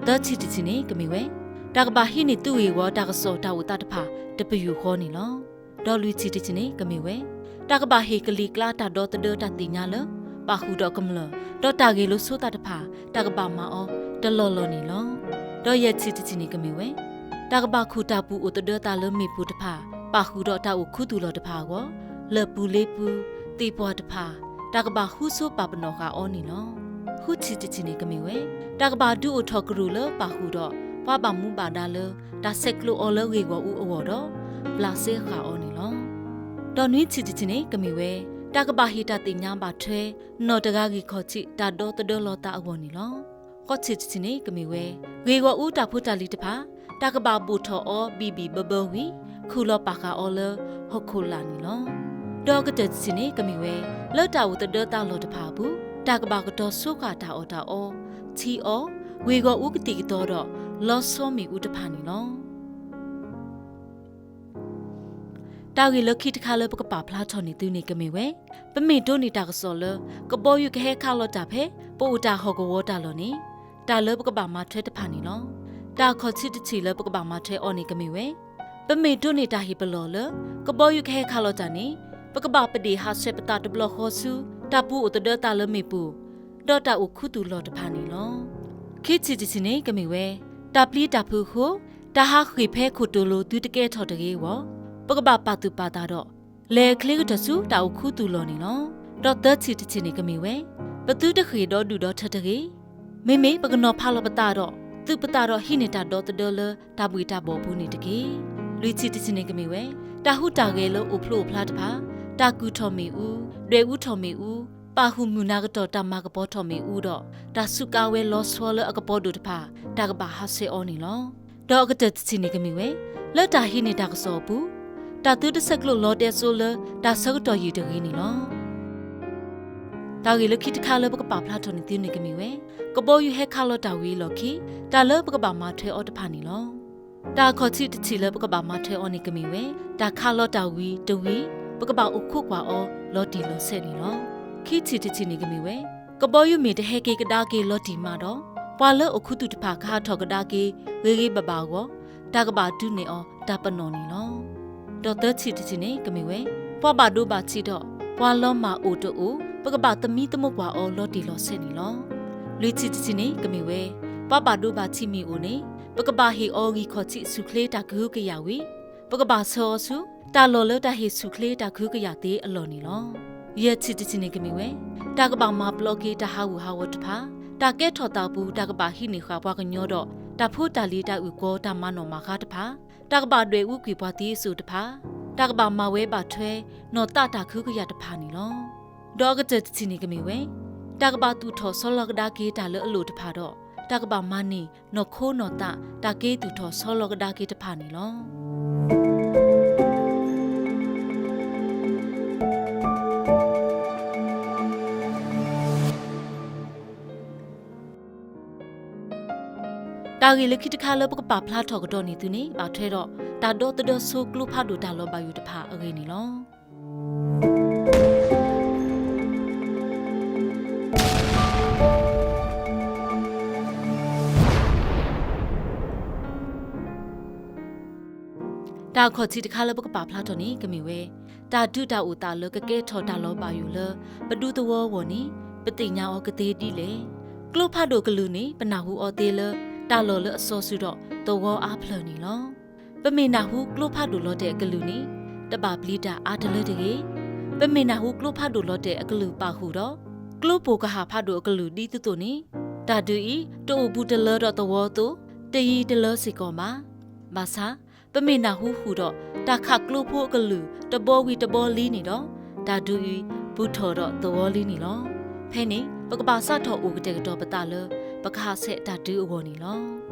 သၢထံးတထံးန့ၣ်ကမ့ၢ်ဝဲ တၢ်ကဘၣ်ဟံးန့ၢ်သုးဂ့ၢ်ဝီတၢ်ကစီၣ်တၢ်အိၣ်သးတဖၣ်တပယူာ်ဃီန့ၣ်လီၤ. ဒီးလွံၢ်ထံးတထံးန့ၣ်ကမ့ၢ်ဝဲ တၢ်ကဘၣ်ဟ့ၣ်ကလံၤကျါတၢ်ဒီသဒၢတၢ်သ့ၣ်ညါလၢ ပာ်ဃုာ်ဒီးကမျၢၢ် ဒီးတၢ်ဂ့ၢ်လိာ်ဆိသးတဖၣ် တၢ်ကဘၣ်မၤအီၤတလီၢ်လီၢ်န့ၣ်လီၤ. ဒီးယဲၢ်ထံးတထံးန့ၣ်ကမ့ၢ်ဝဲ တၢ်ကဘၣ်ခူၣ်တၢ်ပူၤအိၣ်သဒၢသးလၢမ့ၣ်ပိၢ်တဖၣ် ပာ်ဃုာ်ဒီးတၢ်အိၣ်ခူသူၣ်လီၤတဖၣ်အဂီၢ် လၢၢ်ပူၤလ့ပူၤ သ့ၣ်ပှၢ်တဖၣ် တၢ်ကဘၣ်ဟူစိပာ်ပနီၣ်ဃာ်အီၤန့ၣ်လီၤ. ဃုထံးတထံးန့ၣ်ကမ့ၢ်ဝဲ တၢ်ကဘၣ်ဒုးအိၣ်ထီၣ်ကရူၢ်လၢပာ်ဃုာ်ဒီး ပှၤဘၣ်မူဘၣ်ဒါလၢ တၢ်ဆဲးကျိးအီၤလၢဂ့ၢ်ဂီၢ်အူအဂီၢ်ဒီး ဘျးစဲဃာ်အီၤန့ၣ်လီၤ. ဒီးနွံထံးတထံးန့ၣ်ကမ့ၢ်ဝဲ တၢ်ကဘၣ်ဟ့ၣ်တၢ်သ့ၣ်ညါဘၣ်ထွဲ နီၢ်တဂၤဂ့ၢ်ခီၣ်ထံးတၢ်ဒီသဒၢလီၤသးအဂီၢ်န့ၣ်လီၤ. ဃိးထံးတထံးန့ၣ်ကမ့ၢ်ဝဲ ဂ့ၢ်ဂီၢ်အူတၢ်ဖိတၢ်လံၤတဖၣ် တၢ်ကဘၣ်ဘိၣ်ထီၣ်အီၤဘံၣ်ဘံၣ်ဘၢဘၢဝံၤ ခူၣ်လီၤပာ်ဃာ်အီၤလၢဟီၣ်ခိၣ်လာ်န့ၣ်လီၤ. ဒီးကတၢၢ်တထံးန့ၣ်ကမ့ၢ်ဝဲ လၢတၢ်အိၣ်သဒၢသးလီၢ်တဖၣ်အပူၤ တၢ်ကဘၣ်ကတီၤဆိဃာ်တၢ်အီၣ်တၢ်အီ, ထံအီ, ဂ့ၢ်ဂီၢ်အူကသံၣ်ကသီဒီး လီဆီမ့ၣ်အူတဖၣ်န့ၣ်လီၤ. တၢ်ဂ့ၢ်လၢခံတခါလၢပကပာ်ဖျါထီၣ်န့ၢ်သုန့ၣ်ကမ့ၢ်ဝဲ ပမ့ၢ်ဒိးန့ၢ်တၢ်ကစီၣ်လၢ ကဘီယူၤကဟဲခးလီၤတၢ်ဖဲ ပအိၣ်တၢ်ဟီၣ်ကဝီၤတၢ်လီၢ်န့ၣ် တၢ်လၢပကဘၣ်မၤထွဲတဖၣ်န့ၣ်လီၤ. တၢ်အခီၣ်ထံးတထံးလၢပကဘၣ်မၤထွဲအီၤန့ၣ်ကမ့ၢ်ဝဲ ပမ့ၢ်ဒိးန့ၢ်တၢ်ဟ့ၣ်ပလီၢ်လၢ ကဘီယူၤကဟဲခးလီၤတၢ်န့ၣ် ပကဘၣ်ပဒ့ၣ်ဟးဆှဲးပသးတဘျီဃီဆူ တၢ်ပူၤအိၣ်သဒၢသးလၢမ့ၣ်ပိၢ် ဒီးတၢ်အိၣ်ခူသူၣ်လီၢ်တဖၣ်န့ၣ်လီၤ. ခံထံးတထံးန့ၣ်ကမ့ၢ်ဝဲ တၢ်ပျံၤတၢ်ဖုးအဃိ တၢ်ဟးဃ့ၢ်ဖဲခိၣ်တိၤလိၤသုတကဲထီၣ်တဂ့ၤအဂီၢ် ပကဘၣ်ပာ်သူၣ်ပာ်သးဒီး လဲၤချ့ကတၢၢ်ဆူတၢ်အိၣ်ခူသူၣ်လီၢ်န့ၣ်လီၤ. ဒီးသၢထံးတထံးန့ၣ်ကမ့ၢ်ဝဲ ပသုတဃ့ၢ်ဒီဒူၣ်ဒီထၢတဂ့ၤ. မ့မ့ၢ်ပကနီၤဖးလီၤပသးဒီး သုးပသးဒီးဟံးန့ၢ်တၢ်ဒီသဒၢလၢတၢ်ဘှ့ၣ်တၢ်ဘှီၣ်ပူၤန့ၣ်တက့ၢ်. လွံၢ်ထံးတထံးန့ၣ်ကမ့ၢ်ဝဲ တၢ်ဟူးတၢ်ဂဲၤလၢအိၣ်ဖျိအိၣ်ဖျါတဖၣ်, တၢ်ကူၣ်ထီၣ်မ့ၣ်အူ, ဒွဲၣ်အူထီၣ်မ့ၣ်အူ, ပာ်ဃုာ်မုၢ်နၤကတီၢ်တၢ်မၤကပီၤထီၣ်မ့ၣ်အူဒီး တၢ်စူးကါဝဲလီၤဆီလၢအကပီၤဒိၣ်တဖၣ် တၢ်ကဘၣ်ဟးဆှဲးအီၤန့ၣ်လီၤ. ဒီးအကတၢၢ်တထံးန့ၣ်ကမ့ၢ်ဝဲ လၢတၢ်ဟံးန့ၢ်တၢ်ကစီၣ်အပူၤ တၢ်သုတဆဲးကျိးလီၤတဲာ်စိလၢတၢ်ဆၢကတီၢ်ယံာ်တဂ့ၤန့ၣ်လီၤ. တၢ်ဂ့ၢ်လၢခံတခါလၢပကပာ်ဖျါထီၣ်န့ၢ်သုန့ၣ်ကမ့ၢ်ဝဲ ကဘီယူၤဟဲခးလီၤတၢ်ဝံၤအလီၢ်ခံ တၢ်လၢပကဘၣ်မၤထွဲအီၤတဖၣ်န့ၣ်လီၤ. တၢ်အခီၣ်ထံးတထံးလၢပကဘၣ်မၤထွဲအီၤန့ၣ်ကမ့ၢ်ဝဲ တၢ်ခးလီၤတၢ်ဝံၤတဝံၤ ပကဘၣ်အိၣ်ခိးကွၢ်အီၤလီၤတံၢ်လီၤဆဲးန့ၣ်လီၤ. ခံထံးတထံးန့ၣ်ကမ့ၢ်ဝဲ ကဘီယူၤမ့ၢ်တဟဲက့ၤကဒါက့ၤလီၤတံၢ်မးဒီး ပှၤလၢအိၣ်ခူသူၣ်တဖၣ်ကဟးထီၣ်ကဒါက့ၤဂ့ၤဂ့ၤဘၣ်ဘၣ်အဂီၢ် တၢ်ကဘၣ်ဒုးနဲၣ်အီၤတၢ်ပနီၣ်န့ၣ်လီၤ. ဒီးသၢထံးတထံးန့ၣ်ကမ့ၢ်ဝဲ ပှၤဘၣ်ဒိဘၣ်ထံးဒီး ပှၤလီၤမၢ်အိၣ်တအိၣ် ပကဘၣ်သမံသမိးကွၢ်အီၤလီၤတံၢ်လီၤဆဲးန့ၣ်လီၤ. လွံၢ်ထံးတထံးန့ၣ်ကမ့ၢ်ဝဲ ပှၤဘၣ်ဒိဘၣ်ထံးမ့ၢ်အိၣ်န့ၣ် ပကဘၣ်ဟ့ၣ်အီၤဂံၢ်ခီၣ်ထံးဆူၣ်ချ့တၢ်ကဟုကယာ်ဝံၤ ပကဘၣ်ဆှၢအီၤဆူ တၢ်လီၢ်လၢတၢ်ဟ့ၣ်ဆူၣ်ချ့တၢ်ကဟုကယာ်သ့အလီၢ်န့ၣ်လီၤ. ယဲၢ်ထံးတထံးန့ၣ်ကမ့ၢ်ဝဲ တၢ်ကဘၣ်မၤပျီက့ၤတၢ်ဟးဂူာ်ဟးဂီၤတဖၣ်, တၢ်ကဲထီၣ်သးအပူၤ တၢ်ကဘၣ်ဟံးန့ၢ်ဃာ်ပှၤကညီဒီး တၢ်ဖိတၢ်လံၤတၢ်အုၣ်ကီၤတၢ်မၤနီၣ်မၤဃါတဖၣ်, တၢ်ကဘၣ်ဒွဲၣ်အူကွံာ်ပှၤသံအစိၤတဖၣ်, တၢ်ကဘၣ်မၤဝဲဘၣ်ထွဲ နီၢ်သးတၢ်ကဟုကယာ်တဖၣ်န့ၣ်လီၤ. ဒီးအကတၢၢ်တထံးန့ၣ်ကမ့ၢ်ဝဲ တၢ်ကဘၣ်သူၣ်ထီၣ်ဆီလီၤကဒါက့ၤတၢ်လၢအလိၣ်တဖၣ်ဒီး တၢ်ကဘၣ်မၤန့ၢ်နီၢ်ခိနီၢ်သးတၢ်က့ၤသူၣ်ထီၣ်ဆီလီၤကဒါက့ၤတဖၣ်န့ၣ်လီၤ. တၢ်ဂ့ၢ်လၢခံတခါလၢပကပာ်ဖျါထီၣ်ကဒီးန့ၢ်သုန့ၣ် ဘၣ်ထွဲဒီး တၢ်ဒီသဒၢဆိကျိဖးဒိၣ်တၢ်လီၤဘၣ်ယိၣ်တဖၣ်အဂ့ၢ်န့ၣ်လီၤ. တၢ်အခီၣ်ထံးတခါလၢပကပာ်ဖျါထီၣ်န့ၣ် ကမ့ၢ်ဝဲ တၢ်ဒုးတၢ်အိၣ်သးလၢကကဲထီၣ်တၢ်လီၤဘၣ်ယိၣ်လၢ ပဒူသဝီအဂီၢ်န့ၣ် ပသ့ၣ်ညါအီၤကသ့ဒ်လဲၣ်. ကျိဖးဒိၣ်အကလုၢ်န့ၣ် ပနၢ်ဟူအီၤသ့လၢ တၢ်လီၢ်လၢအစီၤစုၤဒီးသဝီအါဖျၢၣ်န့ၣ်လီၤ. ပမ့ၢ်နၢ်ဟူကျိဖးဒိၣ်လီၤတဲာ်အကလုၢ်န့ၣ် တဘၣ်ပျံၤတၢ်အါတလၢတဂ့ၤ. ပမ့ၢ်နၢ်ဟူကျိဖးဒိၣ်လီၤတဲာ်အကလုၢ်ပာ်ဃုာ်ဒီး ကျိပိၢ်ကဟၣ်ဖးဒိၣ်အကလုၢ်ဒ်သိးသိးန့ၣ် တၢ်ဒုးအံၤ တအိၣ်ဘူးတလၢဒီးသဝီအသိး တယံၤတလၢစ့ၢ်ကီးဘၣ်. ဘၣ်ဆၣ် ပမ့ၢ်နၢ်ဟူဃုာ်ဒီး တၢ်ခးကျိဖိအကလုၢ်တဘီဝံၤတဘီလံန့ၣ်ဒီး တၢ်ဒုးအံၤ ပူၤထီၣ်ဒီးသဝီလံန့ၣ်လီၤ. ဖဲန့ၣ် ပကဘၣ်စးထီၣ်အိၣ်ကတဲာ်ကတီၤပသးလၢ ပကဟးဆှဲးတၢ်ဒုးအဂီၢ်န့ၣ်လီၤ.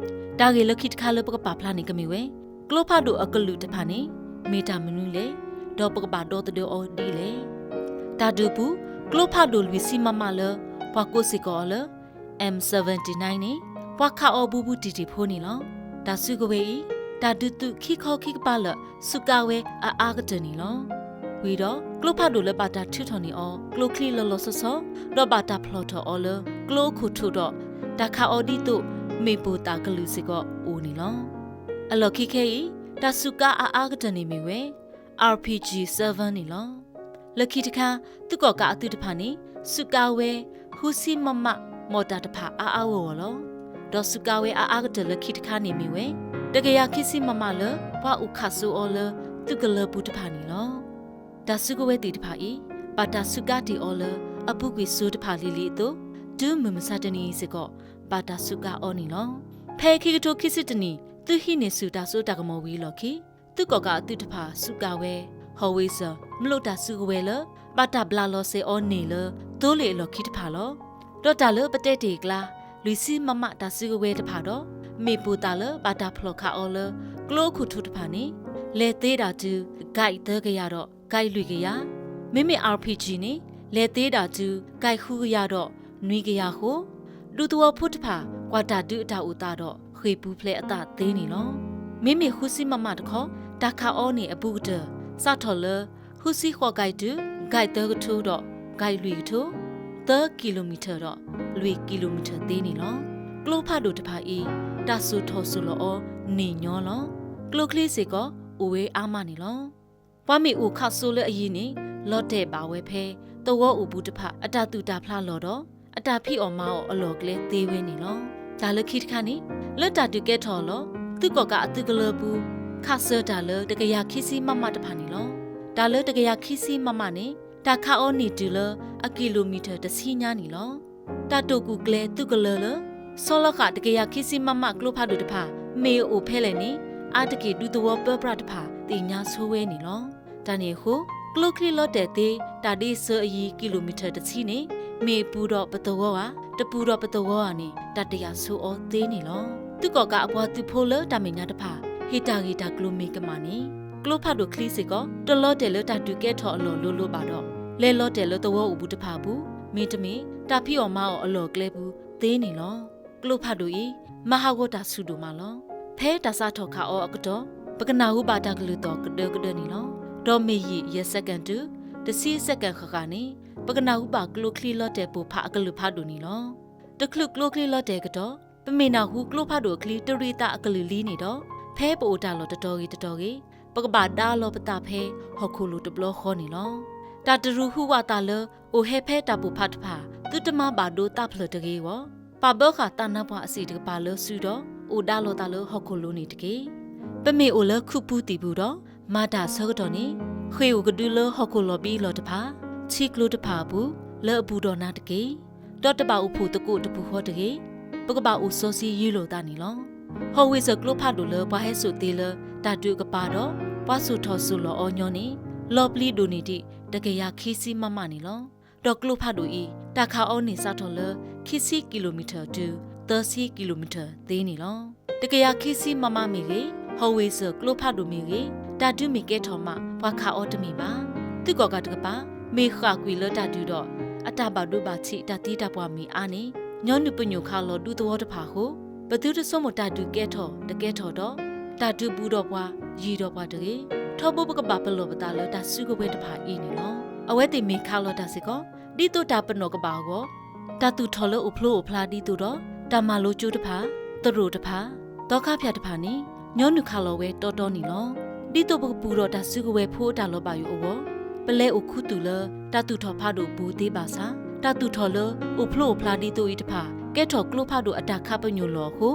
တၢ်ဂ့ၢ်လၢခံတခါလၢပကပာ်ဖျါန့ၣ်ကမ့ၢ်ဝဲ ကျိဖးဒိၣ်အကလုာ်တဖၣ်န့ၣ် မ့ၢ်တၢ်မနုၤလဲၣ်, ဒီးပကဘၣ်ဒီသဒၢအီၤဒ်လဲၣ်. တၢ်ဒုးပူၤ ကျိဖးဒိၣ်လွံၢ်ဆံ မမ လၢ ပှၤကိးစ့ၢ်ကီးအီၤလၢ M seventy nine န့ၣ် ပှၤခးအီၤဘူးဘူးတံၢ်တံၢ်ဖိန့ၣ်လီၤ. တၢ်စုကဝဲၤအံၤ တၢ်ဒုးသုးခံခီခံကပၤလၢာ် စူးကါဝဲအအါကတၢၢ်န့ၣ်လီၤ. ဝံၤဒီး ကျိဖးဒိၣ်လၢဘၣ်တၢ်ထုးထီၣ်န့ၢ်အီၤ ကျိချံလီၤလီၤဆီဆီ ဒီးဘၣ်တၢ်ဖျိးထီၣ်အီၤလၢ ကျိအခိၣ်ထူးဒီး တၢ်ခးအီၤဒ်သိး မ့ၣ်ပိၢ်သၣ်ကလုာ်စ့ၢ်ကီးအိၣ်န့ၣ်လီၤ. အလီၢ်ခံခဲအံၤ တၢ်စူးကါအအါကတၢၢ်န့ၣ်မ့ၢ်ဝဲ R P G seven န့ၣ်လီၤ. လၢခံတခါ သုးကီၣ်ကးအသုးတဖၣ်န့ၣ် စူးကါဝဲ ဃုဆံ မမ မီၣ်တၢ်တဖၣ်အါအါဂီၢ်ဂီၢ်လီၤ. ဒီးစူးကါဝဲအအါကတၢၢ်လၢခံတခါန့ၣ်မ့ၢ်ဝဲ တကယၤခံဆံ မမ လၢ ပှၤအိၣ်ခးစိအီၤလၢ သုးကလၢၤပူၤတဖၣ်န့ၣ်လီၤ. တၢ်စုကဝဲၤသ့ၣ်တဖၣ်အံၤ ဘၣ်တၢ်စူးကါတ့ၢ်အီၤလၢ အပူၤကွံာ်စိၤတဖၣ်လံၤလံၤအသိး တုၤမုၢ်မဆါတနံၤအံၤစ့ၢ်ကီး ဘၣ်တၢ်စူးကါအီၤန့ၣ်လီၤ. ဖဲခံကထိခံဆံတနံၣ် သုးဟံးန့ၢ်ဆူၣ်တၢ်စိတၢ်ကမီၤဝံၤအလီၢ်ခံ သုးကီၣ်ကးအသုးတဖၣ်စူးကါဝဲ howitzer မျိာ်တၢ်စုကဝဲၤလၢ ဘၣ်တၢ်ဘျးလီၤစဲၤအီၤန့ၢ်လၢ သိလ့ၣ်အလီၢ်ခံတဖၣ်လီၤ. ဒီးတၢ်လၢပတဲတ့ၢ်အကျါ လွံၢ်ဆံ မမ တၢ်စုကဝဲၤတဖၣ်ဒီး မ့ၣ်ပိၢ်သၣ်လၢဘၣ်တၢ်ဖျိးခးအီၤလၢ ကျိအခိၣ်ထူးတဖၣ်န့ၣ် လဲၤသ့ဒၣ်တုၤ ဂိုက်သၢကယၤဒီး ဂိုက်လွံၢ်ကယၤ, မ့မ့ၢ် R P G န့ၣ် လဲၤသ့ဒၣ်တုၤ ဂိုက်ဃုကယၤဒီး နွံကယၤအဃိ ဒူသဝီဖိတဖၣ် ကွၢ်တၢ်ဒုးအတၢ်အိၣ်သးဒီး ဃ့ၢ်ပူၤဖျဲးအသးသ့န့ၣ်လီၤ. မ့မ့ၢ်ဃုဆံ မမ တခီ တၢ်ခးအီၤန့ၢ်အဘူးကတၢၢ် စးထီၣ်လၢ ဃုဆံဃိး ဂိုက်တုၤ ဂိုက်သၢကထိဒီး ဂိုက်လွံၢ်ကထိ သၢ ကံလိမံထၢၣ်ဒီး လွံၢ် ကံလိမံထၢၣ်သ့န့ၣ်လီၤ. ကျိဖးဒိၣ်တဖၣ်အံၤ တၢ်စိာ်ထီၣ်စိာ်လီၤအီၤန့ၢ်ညီလီၤ. ကျိချံစ့ၢ်ကီး အိၣ်ဝဲအါမးန့ၣ်လီၤ. ပှၤမ့ၢ်အိၣ်ခးစိလၢအယံၤန့ၣ် လီၤတဲာ်ဘၣ်ဝဲဖဲ သဝီအိၣ်ဘူးတဖၣ် အတၢ်သူၣ်တၢ်ဖျးလီၢ်ဒီး အတၢ်ဖံးအီၣ်မၤအီၣ်အလီၢ်အကျဲသ့ဝဲန့ၣ်လီၤ. တၢ်လၢခံတခါန့ၣ် လၢတၢ်ဒုးကဲထီၣ်အလီၢ် သုးကီၣ်ကးအသုးကလၢၤပူၤ ခးစၢၤတၢ်လၢ တကယၤခံဆံ မမ တဖၣ်န့ၣ်လီၤ. တၢ်လၢတကယၤခံဆံ မမ န့ၣ် တၢ်ခးအီၤန့ၢ်တုၤလၢ အကံလိမံထၢၣ်တဆံညါန့ၣ်လီၤ. တၢ်တိာ်ကူၣ်ကျဲၤသုးကလၢၤလၢ ဆီလီၤဃာ်တကယၤခံဆံ မမ ကျိဖးဒိၣ်တဖၣ် မ့ၢ်အအိၣ်ဖဲလဲၣ်န့ၣ် အါတက့ၢ်ဒူသဝီပၢပြးတဖၣ် သ့ၣ်ညါဆိဝဲန့ၣ်လီၤ. တၢ်န့ၣ်အဃိ ကျိချံလီၤတဲာ်သ့ တၢ်ဒ့ဆၢအယံၤ ကံလိမံထၢၣ်တဆံန့ၣ် မ့ၢ်အပူၤဒီးပသဝီဧါ, တပူၤဒီးပသဝီဧါန့ၣ် တၢ်တယာ်ဆိအီၤသ့န့ၣ်လီၤ. သုးကီၣ်ကးအပှၤသုးဖိလၢတၢ်မဲာ်ညါတဖၣ် ဟ့ၣ်တၢ်ဂ့ၢ်တၢ်ကျိၤမ့ၢ်ကမၣ်န့ၣ် ကျိဖးဒိၣ်ချံစ့ၢ်ကီး တလီၤတဲာ်လၢတၢ်ဒုးကဲထီၣ်အလီၢ်လိၤလိၤဘၣ်ဒီး လဲၤလီၤတဲာ်လၢသဝီအိၣ်ဘူးတဖၣ်အပူၤ မ့တမ့ၢ် တၢ်ဖံးအီၣ်မၤအီၣ်အလီၢ်အကျဲပူၤသ့န့ၣ်လီၤ. ကျိဖးဒိၣ်အံၤ မၤဟးဂီၤတၢ်ဆူၣ်ဒိၣ်မးလီၤ. ဖဲတၢ်စးထီၣ်ခးအီၤအကတီၢ် ပကနၢ်ဟူဘၣ်တၢ်ကလုၢ်သီၣ်ကဒၢကဒၢန့ၣ်လီၤ. ဒီးမ့ၢ်ယံာ်ယဲၢ် second တုၤ တဆံ second ဃၣ်ဃၣ်န့ၣ် ပကနၢ်ဟူဘၣ်ကျိချံလီၤတဲာ်ပိၢ်ဖးအကလုၢ်ဖးဒိၣ်န့ၣ်လီၤ. တချုးကျိချံလီၤတဲာ်အကတီၢ် ပမ့ၢ်နၢ်ဟူကျိဖးဒိၣ်အချံတရံးသးအကလုၢ်လံန့ၣ်ဒီး ဖဲပအိၣ်တၢ်လီၢ်တတီၤဂ့ၤတတီၤဂ့ၤ ပကဘၣ်ဒါလီၤပသးဖဲဟီၣ်ခိၣ်လိၤတဘျီဃီန့ၣ်လီၤ. တၢ်တရူးဟူးဝးသးလၢ အိၣ်ဟဲဖဲတၢ်ပိၢ်ဖးတဖၣ် သုတမၤဘၣ်ဒိသးဖျၢၣ်တဂ့ၤအဂီၢ် ပာ်ဘၢဃာ်သးနါပှၢ်အစ့ၣ်တကပၤလၢစုဒီး အိၣ်ဒါလီၤသးလၢဟီၣ်ခိၣ်လိၤန့ၣ်တက့ၢ်. ပမ့ၢ်အိၣ်လၢခူပူၤသံၣ်ပူၤဒီး မၤတၢ်အဆၢကတီၢ်န့ၣ် ဃ့ၢ်အိၣ်ကဒုလၢဟီၣ်ခိၣ်လီၤဘံလီၤတဖၣ်, ထံကျိတဖၣ်အပူၤ လၢအပူၤဒီးနၤတက့ၢ်. ဒီးတဘၣ်အိၣ်ဖှိၣ်သကိးတပူၤဃီတဂ့ၤ. ပကဘၣ်အိၣ်စီဆှံယုၢ်လီၤသးန့ၣ်လီၤ. ဟီၣ်ဝ့ၣ်စၢၣ်ကျိဖးဒိၣ်လၢ ပှၤဟဲစိာ်သ့လၢတၢ်ဒုးအကပၤဒီး ပှၤစိာ်ထီၣ်စိာ်လီၤအီၤညီန့ၣ် လီၤပျံၤဒိၣ်န့ၢ်ဒံး တကယၤခံဆံ မမ န့ၣ်လီၤ. ဒီးကျိဖးဒိၣ်အံၤ တၢ်ခးအီၤန့ၢ်စးထီၣ်လၢ ခံဆံ ကံလိမံထၢၣ်တုၤ သၢဆံ ကံလိမံထၢၣ်သ့န့ၣ်လီၤ. တကယၤခံဆံ မမ မ့ၢ်ဂ့ၤ, ဟီၣ်ဝ့ၣ်စၢၣ်ကျိဖးဒိၣ်မ့ၢ်ဂ့ၤ, တၢ်ဒုးမ့ၢ်ကဲထီၣ်မး ပှၤခးအီၤတမ့ၢ်ဘၣ်. သုးကီၣ်ကးတကပၤ မ့ၢ်ဃၣ်ကွံာ်လၢတၢ်ဒုးဒီး အတၢ်ဘၣ်ဒိဘၣ်ထံးတၢ်သံတၢ်ပှၢ်မ့ၢ်အါန့ၣ် ညီနုၢ်ပညိၣ်ခးလီၤဒူသဝီတဖၣ်အဃိ ပသုတဆိကမိၣ်တၢ်ဒုးကဲထီၣ်တကဲထီၣ်ဒီး တၢ်ဒုးဘူးဒီးပှၤ ယံၤဒီးပှၤတဂ့ၤ. ထီဘိပကဘၣ်ပလီၢ်ပသးလၢတၢ်စုကဝဲၤတဖၣ်အံၤန့ၣ်လီၤ. အဝဲသ့ၣ်မ့ၢ်ခးလီၤတၢ်စ့ၢ်ကီး ဒ်သိးတၢ်ပနီၣ်ကဘၣ်အဂီၢ် တၢ်သူၣ်ထီၣ်လၢအိၣ်ဖျိအိၣ်ဖျါဒ်သိးဒီး တၢ်မၤလိကၠိတဖၣ်, သရိာ်တဖၣ်, သီခါဖၠၣ်တဖၣ်န့ၣ် ညီနုၢ်ခးလီၤဝဲတီတီန့ၣ်လီၤ. ဒ်သိးပကပူၤဒီးတၢ်စုကဝဲၤဖိအတၢ်လီၤဘၣ်ယိၣ်အဂီၢ် ပလဲၤအိၣ်ခူသူၣ်လၢ တၢ်သူၣ်ထီၣ်ဖးဒိၣ်အပူၤသ့ဘၣ်ဆၣ် တၢ်သူၣ်ထီၣ်လၢအိၣ်ဖျိအိၣ်ဖျါဒ်သိးအံၤတဖၣ် ကဲထီၣ်ကျိဖးဒိၣ်အတၢ်ခးပညိၣ်လီၢ်အဃိ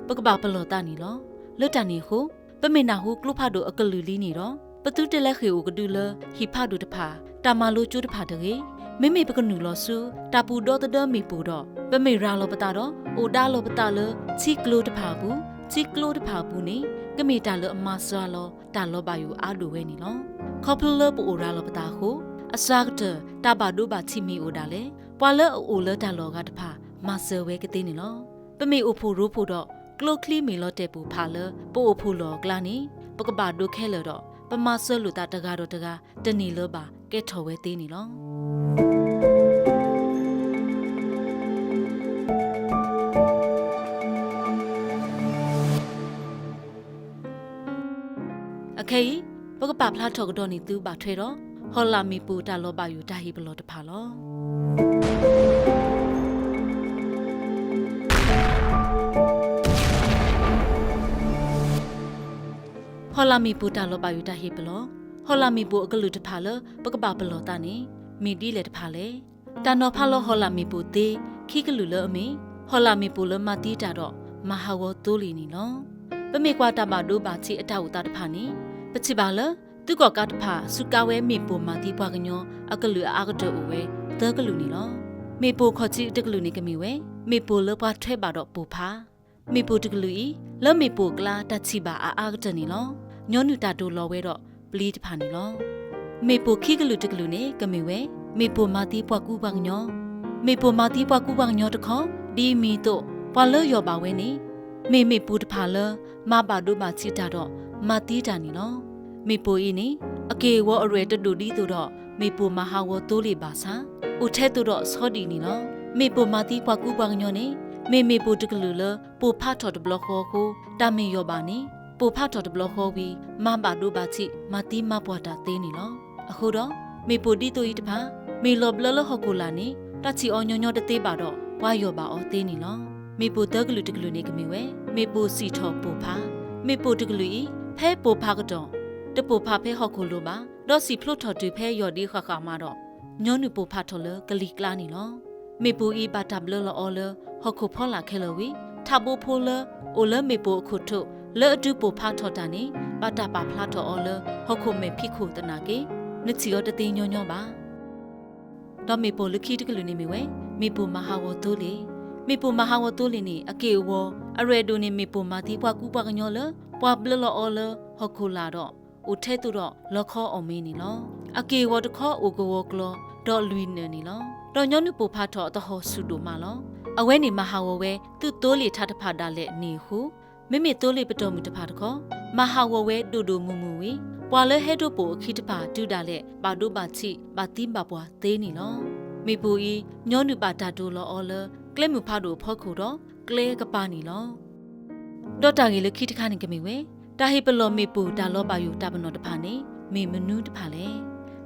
ပကဘၣ်ပလီၢ်သးန့ၣ်လီၤ. လၢတၢ်န့ၣ်အဃိ ပမ့ၢ်နၢ်ဟူကျိဖးဒိၣ်အကလုၢ်လံန့ၣ်ဒီး ပသုတလဲၤဃ့ၢ်အိၣ်ကဒုလၢ ဟံၣ်ဖးဒိၣ်တဖၣ်, တၢ်မၤလိကၠိတဖၣ်တဂ့ၤ. မ့မ့ၢ်ပကနုာ်လီၤဆူ တၢ်ပူၤဒီသဒၢမ့ၣ်ပိၢ်ဒီး ပမ့ၢ်ရၤလီၤပသးဒီး အိၣ်ဒါလီၤပသးလၢ ထံကျိတဖၣ်အပူၤ, ထံကျိတဖၣ်အပူၤန့ၣ် ကမ့ၢ်တၢ်လၢအမၤစှၤလီၤ တၢ်လီၤဘၣ်ယိၣ်အါဒိၣ်ဝဲန့ၣ်လီၤ. ခီဖျိလၢပအိၣ်ရၤလီၤပသးအဃိ အစှၤကတၢၢ် တၢ်ဘၣ်ဒိဘၣ်ထံးမ့ၢ်အိၣ်ဒၣ်လဲာ် ပှၤလၢအအိၣ်လၢတၢ်လီၢ်အဂၤတဖၣ် မၤစၢၤဝဲကသ့န့ၣ်လီၤ. ပမ့ၢ်အိၣ်ဖှိၣ်ရိဖှိၣ်ဒီး ကျိချံမ့ၢ်လီၤတဲာ်ပိၢ်ဖးလၢ ပအိၣ်ဖှိၣ်လီၢ်အကျါန့ၣ် ပကဘၣ်ဒိခဲလၢာ်ဒီး ပမၤစၢၤလိာ်သးတဂၤဒီးတဂၤ တန့ၢ်လၢၤဘၣ် ကဲထီၣ်ဝဲသ့န့ၣ်လီၤ. အခဲအံၤ ပကပာ်ဖျါထီၣ်ကဒီးန့ၢ်သုဘၣ်ထွဲဒီး ဟီၣ်လာ်မ့ၣ်ပိၢ်တၢ်လီၤဘၣ်ယိၣ်တၢ်ဟ့ၣ်ပလီၢ်တဖၣ်လီၤ. ဟီၣ်လာ်မ့ၣ်ပိၢ်တၢ်လီၤဘၣ်ယိၣ်တၢ်ဟ့ၣ်ပလီၢ်, ဟီၣ်လာ်မ့ၣ်ပိၢ်အကလုာ်တဖၣ်လၢပကဘၣ်ပလီၢ်သးန့ၣ် မ့ၢ်ဒ်လဲၣ်တဖၣ်လဲၣ်. တၢ်နီၤဖးလီၤဟီၣ်လာ်မ့ၣ်ပိၢ်သ့ ခံကလုာ်လၢအမ့ၢ် ဟီၣ်လာ်မ့ၣ်ပိၢ်လၢမၤသံတၢ်ဒီး မၤဟးဂီၤသိလ့ၣ်န့ၣ်လီၤ. ပမ့ၢ်ကွၢ်တၢ်ဘၣ်ဒိဘၣ်ထံးအတၢ်အိၣ်သးတဖၣ်န့ၣ် ပထံၣ်ဘၣ်လၢ သုးကီၣ်ကးတဖၣ် စူးကါဝဲမ့ၣ်ပိၢ်မၤသံပှၤကညီအကလုာ်အအါကတၢၢ်အိၣ်ဝဲ သၢကလုာ်န့ၣ်လီၤ. မ့ၣ်ပိၢ်ခီၣ်ထံးတကလုာ်န့ၣ်ကမ့ၢ်ဝဲ မ့ၣ်ပိၢ်လၢပှၤထွဲဘၣ်ဒီးပိၢ်ဖး မ့ၣ်ပိၢ်တကလုာ်အံၤ လၢမ့ၣ်ပိၢ်အကျါတၢ်ထံၣ်ဘၣ်အါအါကတၢၢ်န့ၣ်လီၤ. ညီနုၢ်တၢ်တိာ်လီၤဝဲဒီးပျံၤတဖၣ်န့ၣ်လီၤ. မ့ၣ်ပိၢ်ခံကလုာ်တကလုာ်န့ၣ် ကမ့ၢ်ဝဲ မ့ၣ်ပိၢ်မၤသံပှၤကူပှၤကညီ, မ့ၣ်ပိၢ်မၤသံပှၤကူပှၤကညီတခီ ဒ်အမံၤအသိး ပှၤလၢယီၢ်ဘၣ်ဝဲန့ၣ် မ့ၢ်မ့ၣ်ပိၢ်တဖၣ်လၢ မၤဘၣ်ဒိဘၣ်ထံးတၢ်ဒီး မၤသံတၢ်န့ၣ်လီၤ. မ့ၣ်ပိၢ်အံၤန့ၣ် အက့ၢ်အဂီၤအရဲၣ်တဒိၣ်ဒ်သိးဒီး မ့ၣ်ပိၢ်မၤဟးဂီၤသိလ့ၣ်ဘၣ်ဆၣ် အိၣ်ထဲသိးဒီးဆီဒံၣ်န့ၣ်လီၤ. မ့ၣ်ပိၢ်မၤသံပှၤကူပှၤကညီန့ၣ် မ့ၢ်မ့ၣ်ပိၢ်တကလုာ်လၢ ပိၢ်ဖးထီၣ်တဘျီဃီအဃိ တၢ်မ့ၢ်ယီၢ်ဘၣ်န့ၣ် ပိၢ်ဖးထီၣ်တဘျီဃီဝံၤ မၤဘၣ်ဒိဘၣ်ထံး မၤသံမၤပှၢ်တၢ်သ့န့ၣ်လီၤ. အဃိဒီး မ့ၣ်ပိၢ်ဒ်သိးအံၤတဖၣ် မ့ၢ်လီၤဘျၢလၢဟီၣ်ခိၣ်လာ်န့ၣ် တၢ်ထံၣ်အီၤညီညီတသ့ဘၣ်ဒီး ပှၤယီၢ်ဘၣ်အီၤသ့န့ၣ်လီၤ. မ့ၣ်ပိၢ်သၢကလုာ်တကလုာ်န့ၣ်ကမ့ၢ်ဝဲ မ့ၣ်ပိၢ်စံၣ်ထီၣ်ပိၢ်ဖး, မ့ၣ်ပိၢ်တကလုာ်အံၤ ဖဲပိၢ်ဖးကတီၢ် တပိၢ်ဖးဖဲဟီၣ်ခိၣ်လိၤဘၣ် ဒီးစံၣ်ဖျိထီၣ်တုၤဖဲယီၢ်ဒံးဃၣ်ဃၣ်မးဒီး ညီနုၢ်ပိၢ်ဖးထီၣ်လၢကလံၤကျါန့ၣ်လီၤ. မ့ၣ်ပိၢ်အံၤဘၣ်တၢ်ဘျၢလီၤအီၤလၢ ဟီၣ်ခိၣ်ဖီလာ်ခဲလၢာ်ဝံၤ ထးဘိဖိလၢ အိၣ်လၢမ့ၣ်ပိၢ်အခိၣ်ထိး လၢအဒုးပိၢ်ဖးထီၣ်တၢ်န့ၣ် ဘၣ်တၢ်ပာ်ဖျါထီၣ်အီၤလၢ ဟီၣ်ခိၣ်မဲာ်ဖံးခိၣ်သနာ်က့ နထံၣ်အီၤတသ့ညီညီဘၣ်. ဒီးမ့ၣ်ပိၢ်လၢခံတကလုာ်န့ၣ်မ့ၢ်ဝဲ မ့ၣ်ပိၢ်မၤဟးဂီၤသိလ့ၣ်. မ့ၣ်ပိၢ်မၤဟးဂီၤသိလ့ၣ်န့ၣ် အက့ၢ်အဂီၤ အရဲၣ်ဒိၣ်န့ၣ် မ့ၣ်ပိၢ်မၤသံပှၤကူပှၤကညီလၢ ပှၤဘျၢလီၤအီၤလၢ ဟီၣ်ခိၣ်လာ်ဒီး အိၣ်ထဲသိးဒီးလီခီအီၣ်မ့ၤန့ၣ်လီၤ. အက့ၢ်အဂီၤတခီအိၣ်ကဝီၤကျီၤ ဒီးလွံၢ်နၢၣ်န့ၣ်လီၤ. ဒီးညီနုၢ်ပိၢ်ဖးထီၣ်အသဟီၣ်ဆူၣ်ဒိၣ်မးလီၤ. အဝဲန့ၣ်မၤဟးဂီၤဝဲ သုးသိလ့ၣ်ထးတဖၣ်ဒၣ်လဲာ်န့ၣ်အဃိ မ့မ့ၢ်သိလ့ၣ်ပတီၢ်မုၢ်တဖၣ်တခီ မၤဟးဂီၤဝဲဒိၣ်ဒိၣ်မုၢ်မုၢ်ဝံၤ ပှၤလၢဟဲဒိပိၢ်အခံတဖၣ်တုၤဒၣ်လဲာ် ဘၣ်ဒိဘၣ်ထံး ဘၣ်သံဘၣ်ပှၢ်သ့န့ၣ်လီၤ. မ့ၣ်ပိၢ်အံၤ ညီနုၢ်ဘၣ်တၢ်တိာ်လီၤအီၤလၢ ကျဲမုၢ်ဖးဒိၣ်အဖီခိၣ်ဒီး ကျဲကပၤန့ၣ်လီၤ. ဒီးတၢ်ဂ့ၢ်လၢခံတခါန့ၣ်ကမ့ၢ်ဝဲ တၢ်ဟ့ၣ်ပလီၢ်မ့ၣ်ပိၢ်တၢ်လီၤဘၣ်ယိၣ်တၢ်ပနီၣ်တဖၣ်န့ၣ် မ့ၢ်မနုၤတဖၣ်လဲၣ်.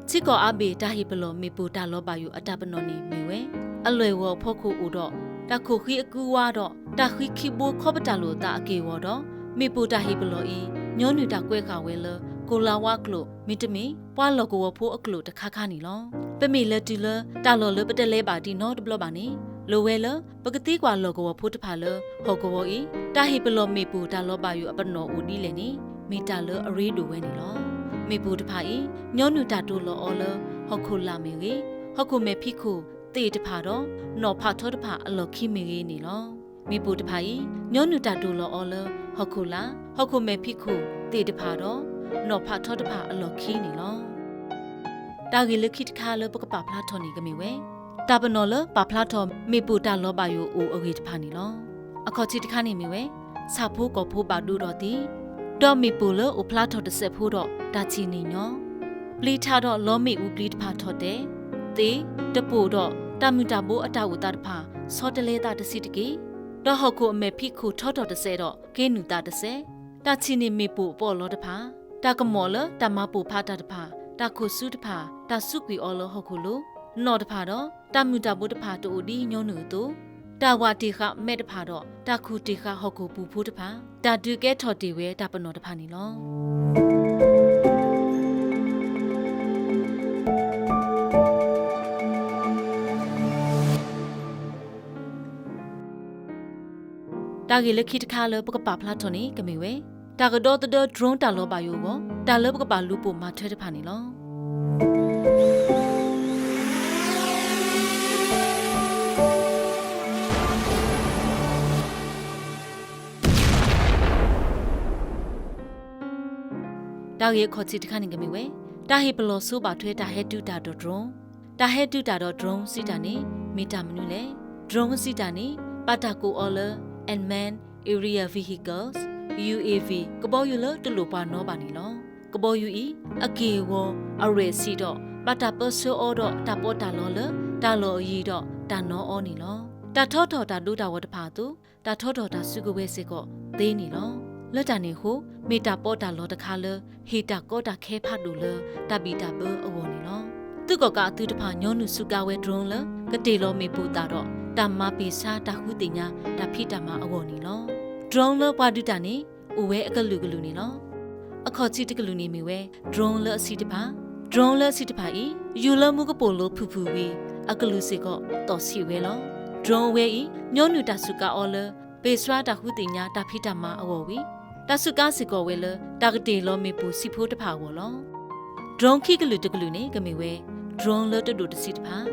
ထံကီၢ်အါဘ့ၣ်တၢ်ဟ့ၣ်ပလီၢ်မ့ၣ်ပိၢ်တၢ်လီၤဘၣ်ယိၣ်အတၢ်ပနီၣ်န့ၣ်မ့ၢ်ဝဲ အလွဲၢ်ဂီၤအဖီခိၣ်အိၣ်ဒီး တၢ်ခိၣ်ဃံအကူဝါဒီး တၢ်ဃံခံဘိခီပတာ်လိာ်အသးအက့ၢ်အဂီၤဒီး မ့ၣ်ပိၢ်တၢ်ဟ့ၣ်ပလီၢ်အံၤ ညီနုၢ်တၢ်ကွဲးဃာ်ဝဲလၢ ကိၤလၤဝါအကျိာ် မ့တမ့ၢ် ပှၤလီၢ်ကဝီၤဖိအကျိာ်တခါခါန့ၣ်လီၤ. ပမ့ၢ်လဲၤတုၤလၢ တၢ်လီၢ်လၢပတလဲၤဘၣ်ဒံးနီတဘျီဘၣ်န့ၣ် လိၣ်ဝဲလၢ ပကသံကွၢ်လီၢ်ကဝီၤဖိတဖၣ်လၢ ဟီၣ်ကဝီၤအံၤ တၢ်ဟ့ၣ်ပလီၢ်မ့ၣ်ပိၢ်တၢ်လီၤဘၣ်ယိၣ်အပနီၣ်အိၣ်ဒ်လဲၣ်န့ၣ် မ့ၢ်တၢ်လၢအရ့ဒိၣ်ဝဲန့ၣ်လီၤ. မ့ၣ်ပိၢ်တဖၣ်အံၤ ညီနုၢ်တၢ်တိာ်လီၤအီၤလၢ ဟီၣ်ခိၣ်လာ်မ့ၢ်ဂ့ၤ, ဟီၣ်ခိၣ်မဲာ်ဖံးခိၣ်သ့ၣ်တဖၣ်ဒီး နီၣ်ဖးထီတဖၣ်အလီၢ်ခံမ့ၢ်ဂ့ၤန့ၣ်လီၤ. မ့ၣ်ပိၢ်တဖၣ်အံၤ ညီနုၢ်တၢ်တိာ်လီၤအီၤလၢ ဟီၣ်ခိၣ်လာ်, ဟီၣ်ခိၣ်မဲာ်ဖံးခိၣ်သ့ၣ်တဖၣ်ဒီး နီၣ်ဖးထီတဖၣ်အလီၢ်ခံန့ၣ်လီၤ. တၢ်ဂ့ၢ်လၢခံတခါလၢပကပာ်ဖျါထီၣ်န့ၣ်ကမ့ၢ်ဝဲ တၢ်ပနီၣ်လၢပာ်ဖျါထီၣ်မ့ၣ်ပိၢ်တၢ်လီၤဘၣ်ယိၣ်အိၣ်အဂ့ၢ်တဖၣ်န့ၣ်လီၤ. အခီၣ်ထံးတခါန့ၣ်မ့ၢ်ဝဲ ဆၣ်ဖိကီၢ်ဖိဘၣ်ဒိဒီးသံ, ဒီးမ့ၣ်ပိၢ်လၢအိၣ်ဖျါထီၣ်တစဲးဖိဒီးတၢ်ထံၣ်န့ၣ်ညီ, ပျံၤထးဒီးလီမ့ၣ်အူပျံၤတဖၣ်ထီၣ်တဲာ်, သ့, တပိၢ်ဒီးတၢ်မုၢ်တၢ်ဘိအတၢ်အိၣ်သးတဖၣ် ဆီတလဲသးတဆံးတက့ၢ်, ဒီးဟီၣ်ခိၣ်အမဲာ်ဖံးခိၣ်ထီထီၣ်တစဲးဒီးက့ၤနုာ်သးတစဲး, တၢ်ထံၣ်န့ၢ်မ့ၣ်ပိၢ်ပီၣ်လီၤတဖၣ်, တၢ်ကမီၤလၢတၢ်မၤပိၢ်ဖးတၢ်တဖၣ်, တၢ်ခိၣ်ဆူတဖၣ် တၢ်စူးကွံာ်အီၤလၢဟီၣ်ခိၣ်လိၤ, နီၣ်တဖၣ်ဒီး တၢ်မုၢ်တၢ်ဘိတဖၣ်တအိၣ်ဒ်ညီနုၢ်အသိး, တၢ်ဝးတ့ၢ်ဃာ်မဲးတဖၣ်ဒီး တၢ်ခူၣ်တ့ၢ်ဃာ်ဟီၣ်ခိၣ်ပူၤဖိတဖၣ်, တၢ်ဒုးကဲထီၣ်တ့ၢ်ဝဲတၢ်ပနီၣ်တဖၣ်န့ၣ်လီၤ. တၢ်ဂ့ၢ်လၢခံတခါလၢပကပာ်ဖျါထီၣ်န့ၣ် ကမ့ၢ်ဝဲ တၢ်ကဒီသဒၢ drone တၢ်လီၤဘၣ်ယိၣ်အဂီၢ် တၢ်လၢပကဘၣ်လူၤပိာ်မၤထွဲတဖၣ်န့ၣ်လီၤ. တၢ်ဂ့ၢ်အခီၣ်ထံးတခါန့ၣ်ကမ့ၢ်ဝဲ တၢ်ဟ့ၣ်ပလီၢ်ဆိဘၣ်ထွဲတၢ်ဟဲတုၤတၢ်ဒီး drone, တၢ်ဟဲတုၤတၢ်ဒီး drone စံးတၢ်န့ၣ် မ့ၢ်တၢ်မနုၤလဲၣ်. Drone စံးတၢ်န့ၣ် ဘၣ်တၢ်ကိးအီၤလၢ unmanned aerial vehicles, U A V ကဘီယူၤလၢတလိၣ်ပှၤနီဘၣ်န့ၣ်လီၤ. ကဘီယူၤအံၤ အက့ၢ်အဂီၤ အရဲၣ်ဆံးဒီး ဘၣ်တၢ်ပၢဆှၢအီၤဒီးတၢ်ပီးတၢ်လီလၢ တၢ်လီၢ်အယံၤဒီးတၢ်နီအီၤန့ၣ်လီၤ. တၢ်ထီထီၣ်တၢ်ဒိတၢ်ဂီၤတဖၣ်အသိး တၢ်ထီထီၣ်တၢ်စုကဝဲၤစ့ၢ်ကီးသ့န့ၣ်လီၤ. လၢတၢ်န့ၣ်အဃိ မ့ၢ်တၢ်ပီးတၢ်လီတခါလၢ ဟ့ၣ်တၢ်ကီတၢ်ခဲဖးဒိၣ်လၢ တၢ်ဘံၣ်တၢ်ဘၢအဂီၢ်န့ၣ်လီၤ. သုးကီၣ်ကးအသုးတဖၣ် ညီနုၢ်စူးကါဝဲ drone လၢ ကတ့ၢ်လီၤမ့ၣ်ပိၢ်သၣ်ဒီး တၢ်မၤပ့ၢ်ဆါတၢ်ဃုသ့ၣ်ညါတၢ်ဖံးတၢ်မၤအဂီၢ်န့ၣ်လီၤ. drone လၢပှၤဒုးတၢ်န့ၣ် အိၣ်ဝဲအကလုာ်ကလုာ်န့ၣ်လီၤ. အခီၣ်ထံးတကလုာ်န့ၣ်မ့ၢ်ဝဲ drone လၢအဆံးတဖၣ်, drone လၢအဆံးတဖၣ်အံၤ ယူၤလၢမူကပိာ်လိၤဖုၣ်ဖုၣ်ဝံၤ အကလုာ်စ့ၢ်ကီးသီၣ်ဆံးဝဲလီၤ. drone အဝဲအံၤ ညီနုၢ်တၢ်စူးကါအီၤလၢ ပ့ၢ်စှၤတၢ်ဃုသ့ၣ်ညါတၢ်ဖံးတၢ်မၤအဂီၢ်ဝံၤ တၢ်စူးကါစ့ၢ်ကီးဝဲလၢ တၢ်ကတ့ၢ်လီၤမ့ၣ်ပိၢ်ဆံးဖိတဖၣ်အဂီၢ်လီၤ. drone ခံကလုာ်တကလုာ်န့ၣ် ကမ့ၢ်ဝဲ drone လၢတဒိၣ်တဆံးတဖၣ်,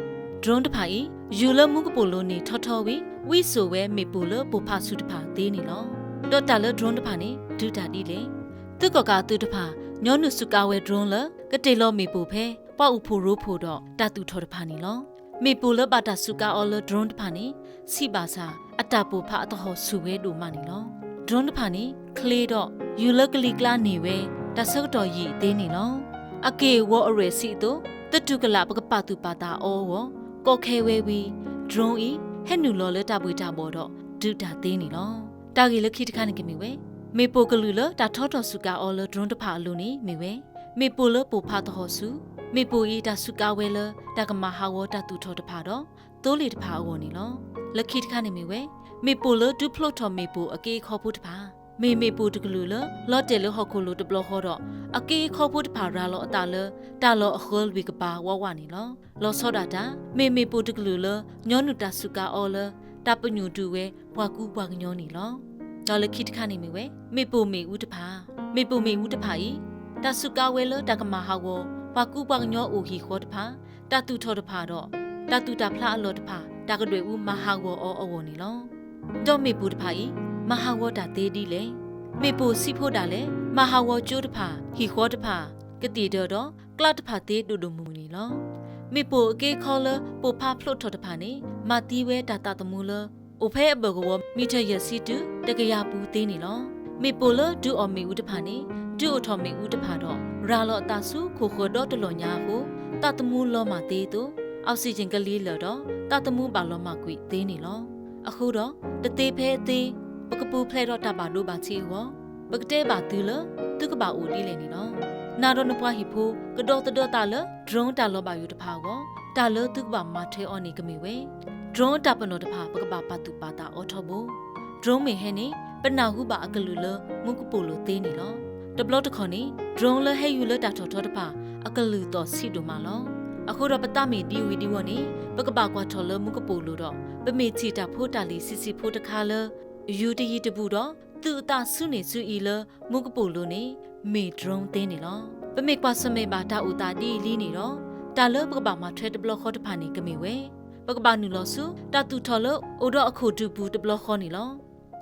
drone တဖၣ်အံၤ ယူၤလၢမူကပိာ်လိၤန့ၢ်ထီထီဝံၤ ဝံစိာ်ဝဲမ့ၣ်ပိၢ်လၢပိၢ်ဖးဆူၣ်တဖၣ်သ့န့ၣ်လီၤ. ဒီးတၢ်လၢ drone တဖၣ်န့ၣ် ဒုးတၢ်ဒ်လဲၣ်. သုးကီၣ်ကးအသုးတဖၣ် ညီနုၢ်စူးကါဝဲ drone လၢ ကတ့ၢ်လီၤမ့ၣ်ပိၢ်ဖဲ ပှၤအိၣ်ဖှိၣ်ရိဖှိၣ်ဒီးတၢ်သူၣ်ထီၣ်တဖၣ်န့ၣ်လီၤ. မ့ၣ်ပိၢ်လၢဘၣ်တၢ်စူးကါအီၤလၢ drone တဖၣ်န့ၣ် ဆံးဘၣ်ဆၣ် အတၢ်ပိၢ်ဖးအသဟီၣ်ဆူၣ်ဝဲဒိၣ်မးန့ၣ်လီၤ. drone တဖၣ်န့ၣ် ချ့ဒီး ယူၤလၢကလံၤကျါန့ၢ်ဝဲ တၢ်ဆၢကတီၢ်ယံာ်သ့န့ၣ်လီၤ. အက့ၢ်အဂီၤအရဲၣ်ဆံးအသိး သတူၢ်ကလာ်ပကပာ်သူၣ်ပာ်သးအီၤအဂီၢ် ကီခဲဝဲဝံၤ drone အံၤ ဟဲနုာ်လီၤလၢတၢ်ဘှ့ၣ်တၢ်ဘှီၣ်ဒီး ဒုးတၢ်သ့န့ၣ်လီၤ. တၢ်ဂ့ၢ်လၢခံတခါန့ၣ်ကမ့ၢ်ဝဲ မ့ၣ်ပိၢ်ကလုာ်လၢတၢ်ထီထီၣ်စူးကါအီၤလၢ drone တဖၣ်အလိၤန့ၣ်မ့ၢ်ဝဲ မ့ၣ်ပိၢ်လၢပိၢ်ဖးသဟီၣ်ဆူၣ်, မ့ၣ်ပိၢ်အံၤတၢ်စူးကါဝဲလၢ တၢ်ကမၤဟးဂီၤတၢ်သူၣ်ထီၣ်တဖၣ်ဒီး သိလ့ၣ်တဖၣ်အဂီၢ်န့ၣ်လီၤ. လၢခံတခါန့ၣ်မ့ၢ်ဝဲ မ့ၣ်ပိၢ်လၢဒုးဖျိးထီၣ်မ့ၣ်ပိၢ်အက့အခီဖိတဖၣ်, မ့ၢ်မ့ၣ်ပိၢ်တကလုာ်လၢ လီၤတဲာ်လၢဟီၣ်ခိၣ်လိၤတဘျီဃီဒီး အက့အခီဖိတဖၣ်ရၤလီၤအသးလၢ တၢ်လီၢ်အဃၢလွံၢ်ကပၤဝးဝးန့ၣ်လီၤ. လီၤဆီဒၣ်တၢ် မ့ၢ်မ့ၣ်ပိၢ်တကလုာ်လၢ ညီနုၢ်တၢ်စူးကါအီၤလၢ တၢ်ပညိၣ်ဒုးဝဲပှၤကူပှၤကညီန့ၣ်လီၤ. ဒီးလၢခံတခါန့ၣ်မ့ၢ်ဝဲ မ့ၣ်ပိၢ်မ့ၣ်အူတဖၣ်, မ့ၣ်ပိၢ်မ့ၣ်အူတဖၣ်အံၤ တၢ်စူးကါဝဲလၢတၢ်ကမၤဟးဂီၤ ပှၤကူပှၤကညီအိၣ်ဟံၣ်ဃီတဖၣ်, တၢ်သူၣ်ထီၣ်တဖၣ်ဒီး တၢ်သူၣ်တၢ်ဖျးအလီၢ်တဖၣ် တၢ်ကဒွဲၣ်အူမၤဟးဂီၤအီၤအဂီၢ်န့ၣ်လီၤ. ဒီးမ့ၣ်ပိၢ်တဖၣ်အံၤ မၤဟးဂီၤတၢ်သ့ဒ်လဲၣ်. မ့ၣ်ပိၢ်ဆံးဖိဒၣ်လဲာ် မၤဟးဂီၤကၠိတဖၣ် ဟံၣ်ဃီတဖၣ် ကသ့ၣ်ဒၢးဒီး ကျးတဖၣ်သ့ဒိၣ်ဒိၣ်မုၢ်မုၢ်န့ၣ်လီၤ. မ့ၣ်ပိၢ်အက့အခီလၢ ပိၢ်ဖးဖျိးထီၣ်တဖၣ်န့ၣ် မၤသံဝဲတၢ်သးသမူလၢ အိၣ်ဖဲအဘၢၣ်ကဝီၤ မံထၢၣ်ယဲၢ်ဆံတုၤ တကယၤပူၤသ့န့ၣ်လီၤ. မ့ၣ်ပိၢ်လၢဒုးအီၣ်မ့ၣ်အူတဖၣ်န့ၣ် ဒုးအိၣ်ထီၣ်မ့ၣ်အူတဖၣ်ဒီး ရၤလီၤအသးဆူခိၣ်ဃၢၤဒီတလီၢ်ညါအဃိ သးသမူလီၤမၢ်သ့အသိး oxygen ကလံၤလၢာ်ဒီး သးသမူဘၣ်လီၤမၢ်ကွံာ်သ့န့ၣ်လီၤ. အဃိဒီး တသ့ဖဲအသ့ ပကပူၤဖျဲးဒီးတၢ်ဘၣ်ဒိဘၣ်ထံးအဂီၢ် ပကတဲဘၣ်သုလၢ သုကဘၣ်အိၣ်ဒ်လဲၣ်န့ၣ်လီၤ. နၤဒီးနပှၤဟံၣ်ဖိ ကဒီသဒၢသးလၢ drone တၢ်လီၤဘၣ်ယိၣ်တဖၣ်အဂီၢ် တၢ်လၢသုကဘၣ်မၤထွဲအီၤန့ၣ်ကမ့ၢ်ဝဲ drone တၢ်ပနီၣ်တဖၣ် ပကဘၣ်ပာ်သူၣ်ပာ်သးအီၤထီဘိ drone မ့ၢ်ဟဲန့ၣ် ပနၢ်ဟူဘၣ်အကလုာ်လၢ မူကပိာ်လိၤသ့န့ၣ်လီၤ. တဘျီတခီၣ်န့ၣ် drone လၢဟဲယူၤလၢတၢ်ထီၣ်ထီတဖၣ် အကလုာ်သီၣ်ဆံးဒိၣ်မးလီၤ. အဃိဒီးပသးမ့ၢ်ဒံဝံၤဒံဝီၤန့ၣ် ပကဘၣ်ကွၢ်ထီၣ်လၢမူကပိာ်လိၤဒီး ပမ့ၢ်ထံၣ်တၢ်ဖိတၢ်လံၤဆံးဆံးဖိတခါလၢ ယူၤတယံၤတဘူးဒီး သူၣ်အသးဆူန့ၢ်ဆူအံၤလၢ မူကပိာ်လိၤန့ၣ် မ့ၢ် drone သ့န့ၣ်လီၤ. ပမ့ၢ်ကွၢ်ဆၢၣ်မဲာ်ဘၣ်တၢ်အိၣ်သးဒ်အံၤလံန့ၣ်ဒီး တၢ်လၢပကဘၣ်မၤထွဲတဘျီဃီတဖၣ်န့ၣ်ကမ့ၢ်ဝဲ ပကဘၣ်နုာ်လီၤဆူ တၢ်သူၣ်ထီၣ်လၢအိၣ်ဒီးအခိၣ်ဒူပူၤတဘျီဃီန့ၣ်လီၤ.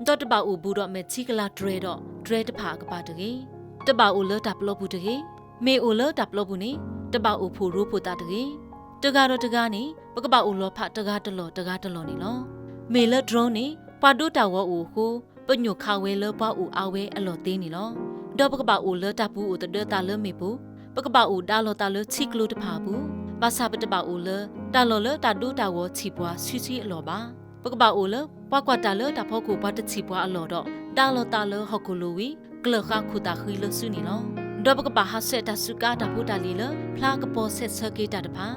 ဒီးတဘၣ်အိၣ်ဘူးဒီးမဲာ်ထံကလၤတြဲၤဒီးတြဲၤတဖၣ်အကပၤတဂ့ၤ. တဘၣ်အိၣ်လၢတၢ်ပျီပူၤတဂ့ၤ. မ့ၢ်အိၣ်လၢတၢ်ပျီပူၤန့ၣ် တဘၣ်အိၣ်ဖှိၣ်ရိဖှိၣ်သးတဂ့ၤ. တဂၤဒီးတဂၤန့ၣ် ပကဘၣ်အိၣ်လီၤဖးတဂၤတလီၢ်တဂၤတလီၢ်န့ၣ်လီၤ. မ့ၢ်လၢ drone န့ၣ် ပှၤဒိတၢ်ဂီၤအိၣ်အဃိ ပညိၣ်ခးဝဲလၢပှၤအိၣ်အါဝဲအလီၢ်သ့န့ၣ်လီၤ. ဒီးပကဘၣ်အိၣ်လၢတၢ်ပူၤအိၣ်သဒၢသးလၢမ့ၣ်ပိၢ်, ပကဘၣ်အိၣ်ဒါလီၤသးလၢထံကျိတဖၣ်အပူၤ, ဘၣ်ဆၣ်ပတဘၣ်အိၣ်လၢ တၢ်လီၢ်လၢတၢ်ဒိတၢ်ဂီၤထံၣ်ပှၤဆံဆံအလီၢ်ဘၣ်. ပကဘၣ်အိၣ်လၢ ပှၤကွၢ်တၢ်လၢတၢ်ဖီခိၣ်ပှၤတထံၣ်ပှၤအလီၢ်ဒီး ဒါလီၤသးလၢဟီၣ်ခိၣ်လိၤဝံၤ ကျၢၢ်ဃာ်ခိၣ်သးဃံလၢစုန့ၣ်လီၤ. ဒီးပကဘၣ်ဟးဆှဲးတၢ်စူးကါတၢ်ဖိတၢ်လံၤလၢ ဖျါကပီၤဆဲးဆၢက့ၤတၢ်တဖၣ်,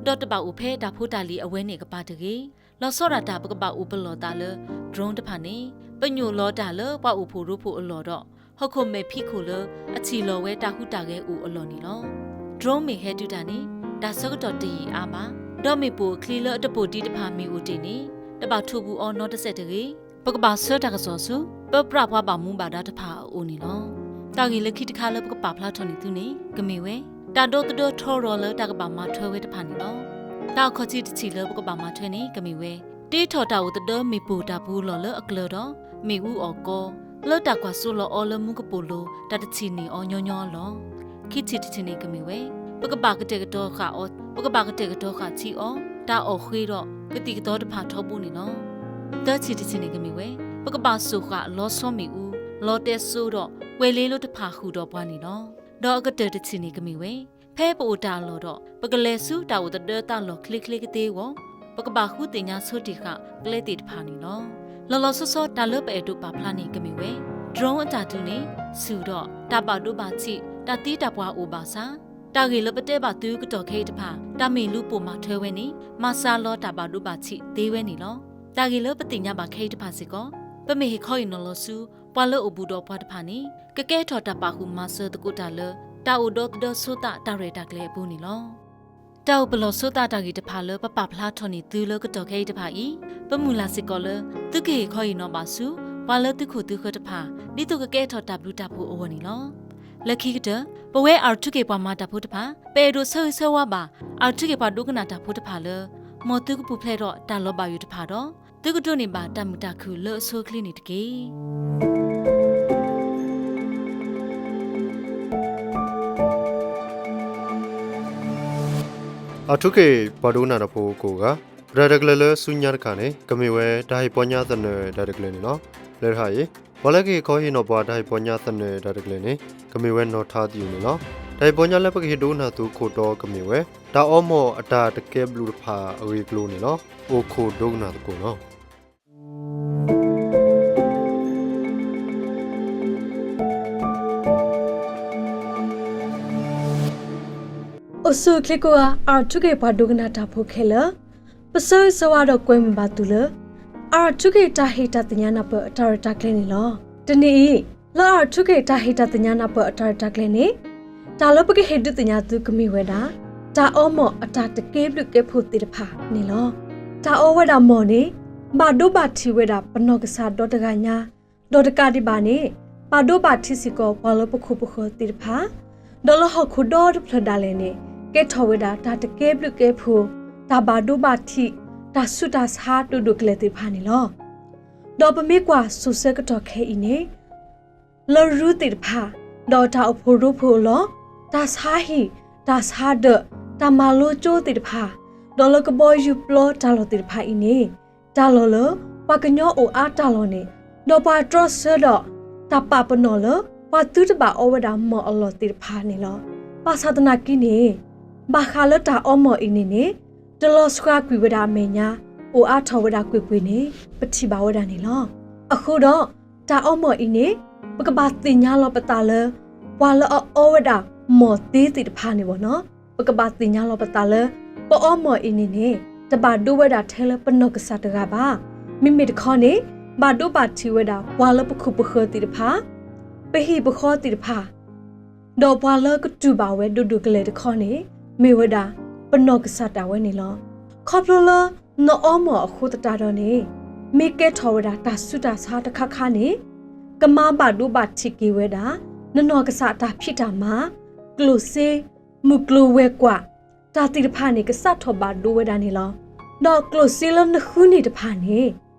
ဒီးတဘၣ်အိၣ်ဖဲတၢ်ဖိတၢ်လံၤအဝဲန့ၣ်အကပၤတဂ့ၤ. လီၤဆီဒၣ်တၢ် ပကဘၣ်အိၣ်ပလီၢ်သးလၢ drone တဖၣ်န့ၣ် ပညိၣ်လီၤတၢ်လၢပှၤအိၣ်ဖှိၣ်ရိဖှိၣ်အလီၢ်ဒီး ဟီၣ်ခိၣ်မဲာ်ဖံးခိၣ်လၢအထံၣ်လီၤဝဲတၢ်ဟူးတၢ်ဂဲၤအိၣ်အလီၢ်န့ၣ်လီၤ. drone မ့ၢ်ဟဲတုၤတၢ်န့ၣ် တၢ်ဆၢကတီၢ်တယံာ်အါဘၣ်. ဒီးမ့ၣ်ပိၢ်အချံလၢအတပိာ်ဒံးတဖၣ်မ့ၢ်အိၣ်တ့ၢ်န့ၣ် တဘၣ်ထိၣ်ဘူးအီၤနီတစဲးတဂ့ၤ. ပကဘၣ်ဆှၢတၢ်ကစီၣ်ဆူ ပပြးပှၤဘၣ်မူဘၣ်ဒါတဖၣ်အအိၣ်န့ၣ်လီၤ. တၢ်ဂ့ၢ်လၢခံတခါလၢပကပာ်ဖျါထီၣ်န့ၢ်သုန့ၣ် ကမ့ၢ်ဝဲ တၢ်ဒိသဒၢထီရီၤလၢတၢ်ကဘၣ်မၤထွဲဝဲတဖၣ်န့ၣ်လီၤ. တၢ်အခီၣ်ထံးတထံၣ်လၢပကဘၣ်မၤထွဲန့ၣ် ကမ့ၢ်ဝဲ တ့ထီၣ်တၢ်အိၣ်သဒၢမ့ၣ်ပိၢ်တၢ်ပူၤလီၢ်လၢအကျၢၤဒီး မ့ၣ်အူအီၣ်ကီ လၢတၢ်ကွၢ်စိလီၤအီၤလၢမူကပိာ်လိၤ တၢ်တထံၣ်န့ၢ်အီၤညီညီအလီၢ်. ခံထံၣ်တထံၣ်န့ၣ်ကမ့ၢ်ဝဲ ပကဘၣ်ကတဲာ်ကတီၤဃာ်အီၤ, ပကဘၣ်ကတဲာ်ကတီၤဃာ်ထံအီၤ, တၢ်အီၣ်ဃ့ဒီးကသံၣ်ကသီတဖၣ်ထီဘိန့ၣ်လီၤ. သၢထံၣ်တထံၣ်န့ၣ်ကမ့ၢ်ဝဲ ပကဘၣ်စိာ်ဃာ်လီၤဆီမ့ၣ်အူ, လီၤတဲာ်စိဒီးကွဲၤလ့လိတဖၣ်ဃုာ်ဒီးပှၤန့ၣ်လီၤ. ဒီးအကတၢၢ်တထံၣ်န့ၣ်ကမ့ၢ်ဝဲ ဖဲပအိၣ်တၢ်အလီၢ်ဒီး ပကလဲၤဆူတၢ်အိၣ်သဒၢသးလီၢ်ချ့ချ့ကသ့အဂီၢ် ပကဘၣ်ဃုသ့ၣ်ညါဆိတ့ၢ်ဃာ်ကျဲသ့ၣ်တဖၣ်န့ၣ်လီၤ. လီၤလီၤဆီဆီတၢ်လၢပအဲၣ်ဒိးပာ်ဖျါန့ၣ်ကမ့ၢ်ဝဲ drone အတၢ်ဒုးန့ၣ် ဆူၣ်ဒီးတၢ်ဘၣ်ဒိဘၣ်ထံး တၢ်သံတၢ်ပှၢ်အိၣ်ဘၣ်ဆၣ် တၢ်ဂ့ၢ်လၢပတဲဘၣ်သုကတီၢ်ခဲအံၤတဖၣ် တၢ်မ့ၢ်လူပိာ်မၤထွဲဝဲန့ၣ် မၤစှၤလီၤတၢ်ဘၣ်ဒိဘၣ်ထံးသ့ဝဲန့ၣ်လီၤ. တၢ်ဂ့ၢ်လၢပသ့ၣ်ညါဘၣ်ခဲအံၤတဖၣ်စ့ၢ်ကီး ပမ့ၢ်ဟ့ၣ်ခီဟ့ၣ်နီၤလီၤဆူ ပှၤလၢအိၣ်ဘူးဒီးပှၤတဖၣ်န့ၣ် ကကဲထီၣ်တၢ်ပာ်ဃုာ်မၤစၢၤသကိးတၢ်လၢ တၢ်အိၣ်ဒီသဒၢဆိသးတၢ်ရဲၣ်တၢ်ကျဲၤအပူၤန့ၣ်လီၤ. တၢ်အိၣ်ပလီၢ်ဆိသးတၢ်ဂ့ၢ်တဖၣ်လၢပပာ်ဖျါထီၣ်န့ၢ်သုလၢကတီၢ်ခဲအံၤတဖၣ်အံၤ ပမုၢ်လၢ်စ့ၢ်ကီးလၢ သုကဟ့ၣ်ခီဟ့ၣ်နီၤဘၣ်ဆူ ပှၤလၢသုခိၣ်သုဃၢၤတဖၣ် ဒ်သိးကကဲထီၣ်တၢ်ဘျုးတၢ်ဖှိၣ်အဂီၢ်န့ၣ်လီၤ. လၢခံကတၢၢ် ပဝဲအၣ်ထူခ့ၣ်ပှၤမၤတၢ်ဖိတဖၣ် ပအဲၣ်ဒိးဆၢဂ့ၤဆၢဝါဘၣ် အၣ်ထူခ့ၣ်ပှၤဒိကနၣ်တၢ်ဖိတဖၣ်လၢ မ်သုကပူၤဖျဲးဒီးတၢ်လီၤဘၣ်ယိၣ်တဖၣ်ဒီး သုကဒိးန့ၢ်ဘၣ်တၢ်မုာ်တၢ်ခုၣ်လၢအဆိအချ့န့ၣ်တက့ၢ်. အၣ်ထူခ့ၣ်ပှၤဒိကနၣ်တၢ်ဖိကိးဂၤ, ပတၢ်ရဲၣ်တၢ်ကျဲၤလၢဆူညါတခါန့ၣ် ကမ့ၢ်ဝဲတၢ်ဟ့ၣ်ပီညါသနၢၣ်တၢ်ရဲၣ်တၢ်ကျဲၤန့ၣ်လီၤ. လၢတဟါအံၤ ပှၤလၢကဟ့ၣ်ခီဟ့ၣ်နီၤပှၤတၢ်ဟ့ၣ်ပီညါသနၢၣ်တၢ်ရဲၣ်တၢ်ကျဲၤန့ၣ် ကမ့ၢ်ဝဲနီၢ်ထါသယုၢ်န့ၣ်လီၤ. တၢ်ဟ့ၣ်ပီညါလၢပကဟ့ၣ်ဒိကနၣ်သုခိၣ်တီကမ့ၢ်ဝဲ တၢ်အီမိာ်အတၢ်တကဲဘျုးတဖၣ်အဂ့ၢ်အကျိၤန့ၣ်လီၤ. အိၣ်ခိးဒိကနၣ်သကိးလီၤ. အိၣ်ဆူၣ်အိၣ်ချ့ကိးဂၤ အၣ်ထူခ့ၣ်ပှၤဒိကနၣ်တၢ်ဖိခဲလၢာ်, ပဆၢဂ့ၤဆၢဝါဒီးကွဲမုာ်ဘၣ်သုလၢ အၣ်ထူခ့ၣ်တၢ်ဟ့ၣ်တၢ်သ့ၣ်ညါနၢ်ပၢၢ်အတၢ်ရဲၣ်တၢ်ကျဲၤန့ၣ်လီၤ. တနံၤအံၤ လၢအၣ်ထူခ့ၣ်တၢ်ဟ့ၣ်တၢ်သ့ၣ်ညါနၢ်ပၢၢ်အတၢ်ရဲၣ်တၢ်ကျဲၤန့ၣ် တၢ်လၢပကဟ့ၣ်ဒုးသ့ၣ်ညါသုကမ့ၢ်ဝဲဒၣ် တၢ်အီမိာ်အတၢ်တကဲဘျုးကဲဖှိၣ်သ့ၣ်တဖၣ်န့ၣ်လီၤ. တၢ်အီဝဲဒၣ်မိာ်န့ၣ် ဘၣ်ဒိဘၣ်ထံးဝဲဒၣ်ပနီၢ်ကစၢ်ဒီတဂၤညါ, ဒီးတကးဒံးဘၣ်န့ၣ် ဘၣ်ဒိဘၣ်ထံးစ့ၢ်ကီးပှၤလၢပခိၣ်ပဃၢၤသ့ၣ်တဖၣ်, ဒီးလၢဟီၣ်ခိၣ်ဒီတဖျၢၣ်ဒၣ်လဲာ်န့ၣ် ကဲထီၣ်ဝဲဒၣ်တၢ်တကဲဘျုးကဲဖှိၣ်, တၢ်ဘၣ်ဒိဘၣ်ထံး, တၢ်ဆူးတၢ်ဆါဒိၣ်ဒိၣ်ကလဲာ်သ့ၣ်တဖၣ်န့ၣ်လီၤ. ဒီးပမ့ၢ်ကွၢ်စိၤဆၢကတီၢ်ခဲအံၤန့ၣ် လၢရူသ့ၣ်တဖၣ်, ဒီးတၢ်အိၣ်ဖှိၣ်ရိဖှိၣ်အလီၢ်, တၢ်ဆါဟံၣ်, တၢ်ဆါဒၢး, တၢ်မၤလိကၠိသ့ၣ်တဖၣ်, ဒီးလၢကဘီယူၤပျီတၢ်လီၢ်သ့ၣ်တဖၣ်အံၤန့ၣ်, တၢ်လီၢ်လၢပှၤကညီအိၣ်အါတၢ်လီၢ်န့ၣ်, ဒီးပှၤတြီဆၢဒီးတၢ်ပာ်ပနီၣ်လၢ ပှၤသုတဘၣ်အီဝဲဒၣ်မိာ်အလီၢ်သ့ၣ်တဖၣ်န့ၣ်လီၤ. ဘၣ်ဆၣ်သနာ်က့န့ၣ်, ဘၣ်ဃးလၢတၢ်အီမိာ်အံၤန့ၣ်န့ၣ်, တလီၤစှၤကွံာ်ဝဲဒၣ်အမဲာ်ညါ, အိၣ်အါထီၣ်ဝဲဒၣ်ကွ့ၢ်ကွ့ၢ်န့ၣ် ပထံၣ်ဘၣ်ဝဲဒၣ်န့ၣ်လီၤ. အဃိဒီး တၢ်အီမိာ်အံၤန့ၣ် ပကဘၣ်သ့ၣ်ညါလီၤပသးလၢ ပှၤလၢအအီဝဲဒၣ်မိာ်သ့သ့ၣ်တဖၣ်န့ၣ်ဘၣ်နီၤ. ပကဘၣ်သ့ၣ်ညါလီၤပသးလၢ ပအီမိာ်အံၤန့ၣ်န့ၣ် တဘၣ်ဒိဝဲဒၣ်ထဲလၢပနီၢ်ကစၢ်တဂၤဘၣ်. မ့မ့ၢ်တခီန့ၣ် ဘၣ်ဒိဘၣ်ထံးဝဲဒၣ်ပှၤလၢပခိၣ်ပဃၢၤသ့ၣ်တဖၣ်, ပဟံၣ်ပဃီသ့ၣ်တဖၣ်, ဒီးပှၤလၢကတူၢ်ဘၣ်ဝဲဒိၣ်ဒိၣ်ကလဲာ်တခီန့ၣ် မ့ၢ်ဝဲဒၣ်ပနီၢ်ကစၢ်ဒၣ်ဝဲန့ၣ်လီၤ. ခီဖျိလၢနအီမိာ်အဃိသတးဒီးန့ၣ်, မ့ၢ်ကဲထီၣ်ဝဲဒၣ်တၢ်ဆူးတၢ်ဆါတခါခါန့ၣ်, ကမၤဘၣ်ဒိဘၣ်ထံးက့ၤဝဲဒၣ် နနီၢ်ကစၢ်တၢ်ဖံးတၢ်မၤ, ကျိၣ်စ့, မုၢ်ကျိၤဝဲၤကွာ်, တၢ်သ့ၣ်တဖၣ်န့ၣ် ကစးထီၣ်ဘၣ်ဒိဝဲဒၣ်န့ၣ်လီၤ. ဒီးကျိၣ်စ့လၢနဃုန့ၢ်တဖၣ်န့ၣ်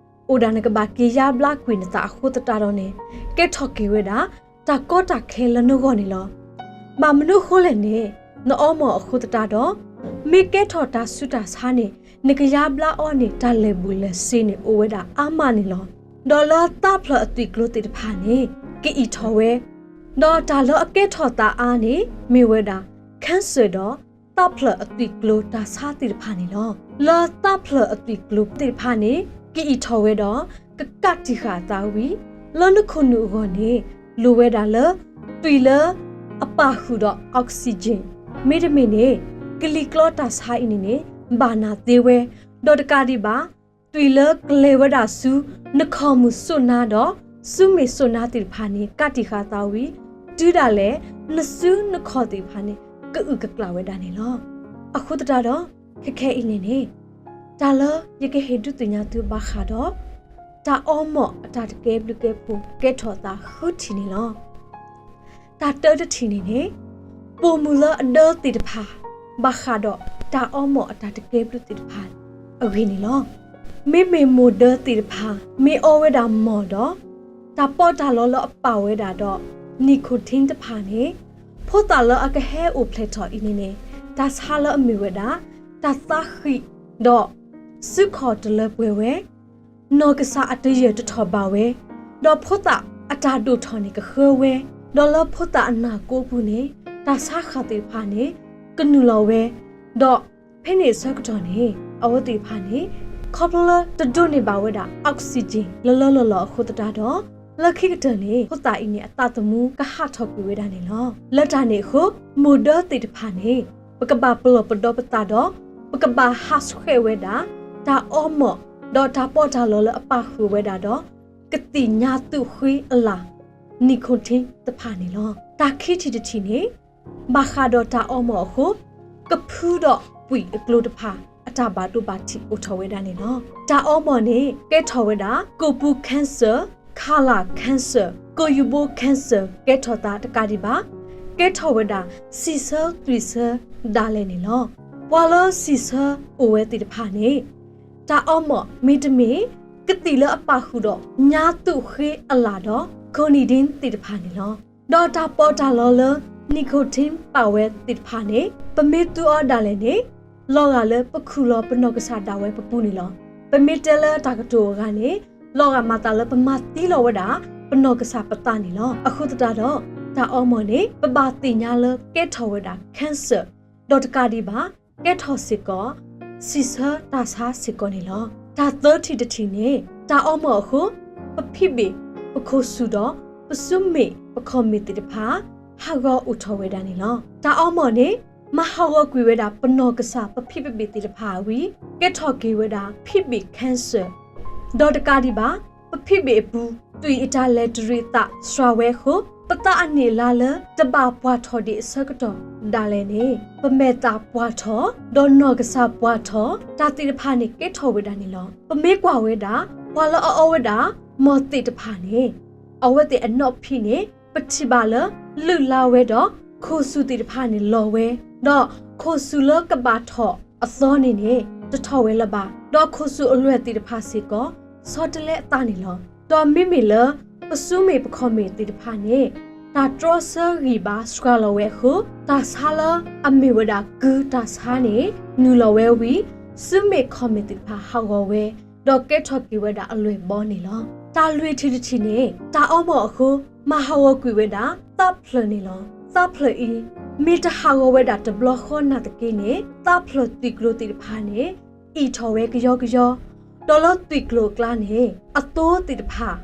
အိၣ်ဒၣ်နကဘၣ်က့ၤယါဘျါကွံာ်နသးအဃိသတးဒီးန့ၣ် ကဲထီၣ်က့ၤဝဲဒၣ် တၢ်ကီတၢ်ခဲလၢနဂီၢ်န့ၣ်လီၤ. ဘၣ်မနုၤအဃိလဲၣ်န့ၣ်, နအီမိာ်အဃိသတးဒီး မ့ၢ်ကဲထီၣ်တၢ်ဆူးတၢ်ဆါန့ၣ် နကယါဘျါအီၤန့ၣ် တၢ်လဲၤဘူးလဲၤဆ့န့ၣ် အိၣ်ဝဲဒၣ်အါမးန့ၣ်လီၤ. ဒီးလၢသးဖျၢၣ်အသွံၣ်ကျိၤသ့ၣ်တဖၣ်န့ၣ် ကအံၣ်ထီၣ်ဝဲ, ဒီးတၢ်လၢအကဲထီၣ်သးအါန့ၣ် မ့ၢ်ဝဲဒၣ် cancer ဒီး သးဖျၢၣ်အသွံၣ်ကျိၤတၢ်ဆါသ့ၣ်တဖၣ်န့ၣ်လီၤ. လၢသးဖျၢၣ်အသွံၣ်ကျိၤသ့ၣ်တဖၣ်န့ၣ် ကအံၣ်ထီၣ်ဝဲဒီး ကကးတံာ်ဃာ်အသးဝံၤ လၢနခိၣ်နူာ်အဂီၢ်န့ၣ် လိၣ်ဝဲဒၣ်လၢ သွံၣ်လၢအပာ်ဃုာ်ဒီး oxygen, မ့တမ့ၢ်န့ၣ် ကလံၤကျီတၢ်ဆါအံၤန့ၣ်န့ၣ် ဘၣ်နၢ်သ့ဝဲ, ဒီးတကးဒံးဘၣ် သွံၣ်လၢကလဲၤဝဲဒၣ်ဆူ နခီၣ်မုၢ်စိၣ်နါဒီး ဆူမ့ၢ်စိၣ်နါသ့ၣ်တဖၣ်န့ၣ် ကးတံာ်ဃာ်အသးဝံၤ တုၤဒၣ်လဲာ် နစုနခီၣ်သ့ၣ်တဖၣ်န့ၣ် ကအုၣ်ကကျၢ်ဝဲဒၣ်န့ၣ်လီၤ. အဃိသတးဒီး ခဲခဲအံၤန့ၣ်န့ၣ် တၢ်လၢယကဟ့ၣ်ဒုးသ့ၣ်ညါသုဘၣ်ဃးဒီး တၢ်အီမိာ်အတၢ်တကဲဘျုးကဲဖှိၣ်ကဲထီၣ်သးဃုထံၣ်န့ၣ်လီၤ. တၢ်တၢတထံၣ်န့ၣ်န့ၣ် ပိာ်မုၣ်လၢအဒၢသ့ၣ်တဖၣ် ဘၣ်ဃးဒီးတၢ်အီမိာ်အတၢ်တကဲဘျုးသ့ၣ်တဖၣ်အဂ့ၢ်န့ၣ်လီၤ. မ့မ့ၢ်မိၢ်ဒၢသ့ၣ်တဖၣ် မ့ၢ်အီဝဲဒၣ်မိာ်ဒီး တၢ်ပီးတၢ်လီလၢအပာ်ဝဲဒၣ်ဒီး nicotine တဖၣ်န့ၣ် ဖိသၣ်လၢအကဟဲအိၣ်ဖျဲၣ်ထီၣ်အံၤန့ၣ်န့ၣ် တၢ်ဆါလၢအမ့ၢ်ဝဲဒၣ် တၢ်သးဃံး ဒီးစုခီၣ်တလၢပှဲၤဝဲ, နီၢ်ကစၢ်အတယၢၢ်တထီၣ်ဘၣ်ဝဲ, ဒီးဖိသၣ်အတၢ်ဒိၣ်ထီၣ်န့ၣ်ကဃၢဝဲ, ဒီးလၢဖိသၣ်အနၢ်ကိပူၤန့ၣ် တၢ်ဆါဃၢ်သ့ၣ်တဖၣ်န့ၣ် ကနုာ်လီၤဝဲ, ဒီးဖဲန့ၣ်အဆၢကတီၢ်န့ၣ် အဝဲသ့ၣ်တဖၣ်န့ၣ် ခီဖျိလၢတဒိးန့ၢ်ဘၣ်ဝဲဒၣ် oxygen လၢလၢလီၢ်လီၢ်အဃိသတးဒီး လၢခံကတၢၢ်န့ၣ် ဖိသၣ်အံၤန့ၣ် အသးသမူကဟးထီၣ်ကွံာ်ဝဲဒၣ်န့ၣ်လီၤ. လၢတၢ်န့ၣ်အဃိ မိၢ်ဒၢသ့ၣ်တဖၣ်န့ၣ် ပကဘၣ်ပလီၢ်ပဒီပသးဒီး ပကဘၣ်ဟးဆှဲးဝဲဒၣ် တၢ်အီမီၢ် ဒီးတၢ်ပီးတၢ်လီလၢအပာ်ဃုာ်ဝဲဒၣ်ဒီး ကသံၣ်ညါသူၣ်ဃ့အလၣ် nicotine တဖၣ်န့ၣ်လီၤ. တၢ်ခံထံၣ်တထံၣ်န့ၣ် ဘၣ်ဃးဒီးတၢ်အီမီၢ်အဃိ ကဖုဒီးပှံာ်အကျိၤတဖၣ် အတၢ်ဘၣ်ဒိဘၣ်ထံးအိၣ်ထီၣ်ဝဲဒၣ်န့ၣ်လီၤ. တၢ်အီမီၢ်န့ၣ် ကဲထီၣ်ဝဲဒၣ် ကိၣ်ပူၤ cancer, colon cancer, ကိၣ်ယူၢ်ဘိ cancer ကဲထီၣ်သးတကးဒံးဘၣ် ကဲထီၣ်ဝဲဒၣ် စံာ်ဆၢသွံၣ်ဆၢဒၣ်လဲာ်န့ၣ်လီၤ. ပှၤလၢစံာ်ဆၢအိၣ်ဝဲသ့ၣ်တဖၣ်န့ၣ် တၢ်အီမီၢ်မ့တမ့ၢ် ကသံၣ်လၢအပာ်ဃုာ်ဒီးညါသူၣ်ဃ့အလၣ်ဒီး nicotine သ့ၣ်တဖၣ်န့ၣ်လီၤ. ဒီးတၢ်ပီးတၢ်လီလၢ nicotine ပာ်ဝဲသ့ၣ်တဖၣ်န့ၣ် ပမ့ၢ်သူအီၤဒၣ်လဲာ်န့ၣ် လီၤဂာ်လၢပခူၣ်လီၤပနီၢ်ကစၢ်ဒၣ်ဝဲပပူၤန့ၣ်လီၤ. ပမ့ၢ်တဲလၢတၢ်ကတိၤအဂၤန့ၣ် လီၤဂာ်မၤသးလၢပမၤသံလီၤဝဲဒၣ် ပနီၢ်ကစၢ်ပသးန့ၣ်လီၤ. အဃိသတးဒီး တၢ်အီမီၢ်န့ၣ် ပဘၣ်သ့ၣ်ညါလၢကဲထီၣ်ဝဲဒၣ် cancer ဒီးတကးဒံးဘၣ် ကဲထီၣ်စ့ၢ်ကီး စံာ်ဆၢတၢ်ဆါစ့ၢ်ကီးန့ၣ်လီၤ. တၢ်သၢထံၣ်တထံၣ်န့ၣ် တၢ်အီမီၢ်အဃိ ပဖံးဘ့ၣ် ပခိၣ်ဆူၣ်ဒီး ပစုမ့ၣ်ပခီၣ်မ့ၣ်သ့ၣ်တဖၣ် ဟးဂီၤအိၣ်ထီၣ်ဝဲဒၣ်န့ၣ်လီၤ. တၢ်အီမီၢ်န့ၣ် မၤဟးဂီၤကွံာ်ဝဲဒၣ်ပနီၢ်ကစၢ်ပဖံးပဘ့ၣ်သ့ၣ်တဖၣ်ဝံၤ ကဲထီၣ်က့ၤဝဲဒၣ် ဖံးဘ့ၣ် cancer ဒီးတကးဒံးဘၣ် ပဖံးဘ့ၣ်အပူၤ သွံၣ်အတၢ်လဲၤတရံးအသးစှၤဝဲအဃိ ပသးအနံၣ်အလါလၢတဘၣ်ပှၢ်ထီၣ်ဒံးအဆၢကတီၢ်ဒၣ်လဲာ်န့ၣ် ပမဲာ်သၣ်ပှၢ်ထီၣ် ဒီးနီၢ်ကစၢ်ပှၢ်ထီၣ် တၢ်သ့ၣ်တဖၣ်န့ၣ်ကဲထီၣ်ဝဲဒၣ်န့ၣ်လီၤ. ပမ့ၢ်ကွၢ်ဝဲဒၣ် ပှၤလၢအအီဝဲဒၣ်မီၢ်သ့ၣ်တဖၣ်န့ၣ် အဝဲသ့ၣ်အနီၣ်ဖံးန့ၣ် ပထံၣ်ဘၣ်လၢလုၢ်လါဝဲဒီး ခိၣ်ဆူၣ်သ့ၣ်တဖၣ်န့ၣ်လီၤဝဲ, ဒီးခိၣ်ဆူၣ်လၢကဘၣ်ထီၣ်အသီန့ၣ်န့ၣ် တထီၣ်ဝဲလၢၤဘၣ်, ဒီးခိၣ်ဆူၣ်အလွဲၢ်သ့ၣ်တဖၣ်စ့ၢ်ကီး ဆီတလဲအသးန့ၣ်လီၤ. ဒီးမ့မ့ၢ်လၢ ပစုမ့ၣ်ပခီၣ်မ့ၣ်သ့ၣ်တဖၣ်န့ၣ် တၢ်တြီဆၢဂံၢ်ဘါစှၤလီၤဝဲအဃိ တၢ်ဆါလၢအမ့ၢ်ဝဲဒၣ်ကုၤတၢ်ဆါန့ၣ် နုာ်လီၤဝဲဝံၤ စုမ့ၣ်ခီၣ်မ့ၣ်သ့ၣ်တဖၣ်ဟးဂီၤဝဲ ဒီးကဲထီၣ်က့ၤဝဲဒၣ်အလွဲၢ်ဘီန့ၣ်လီၤ. တၢ်လွံၢ်ထံၣ်တထံၣ်န့ၣ် တၢ်အီမီၢ်အဃိ မၤဟးဂီၤကွံာ်ဝဲဒၣ် သးဖျၢၣ်န့ၣ်လီၤ. သးဖျၢၣ်အံၤ မ့ၢ်တဟးဂီၤဝဲဒၣ်တဘျီဃီနာ်သက့န့ၣ် သးဖျၢၣ်သွံၣ်ကျိၤသ့ၣ်တဖၣ်န့ၣ် အံၣ်ထီၣ်ဝဲကယီကယီ, ဒီးလၢသွံၣ်ကျိၤအကျါန့ၣ် အသိသ့ၣ်တဖၣ်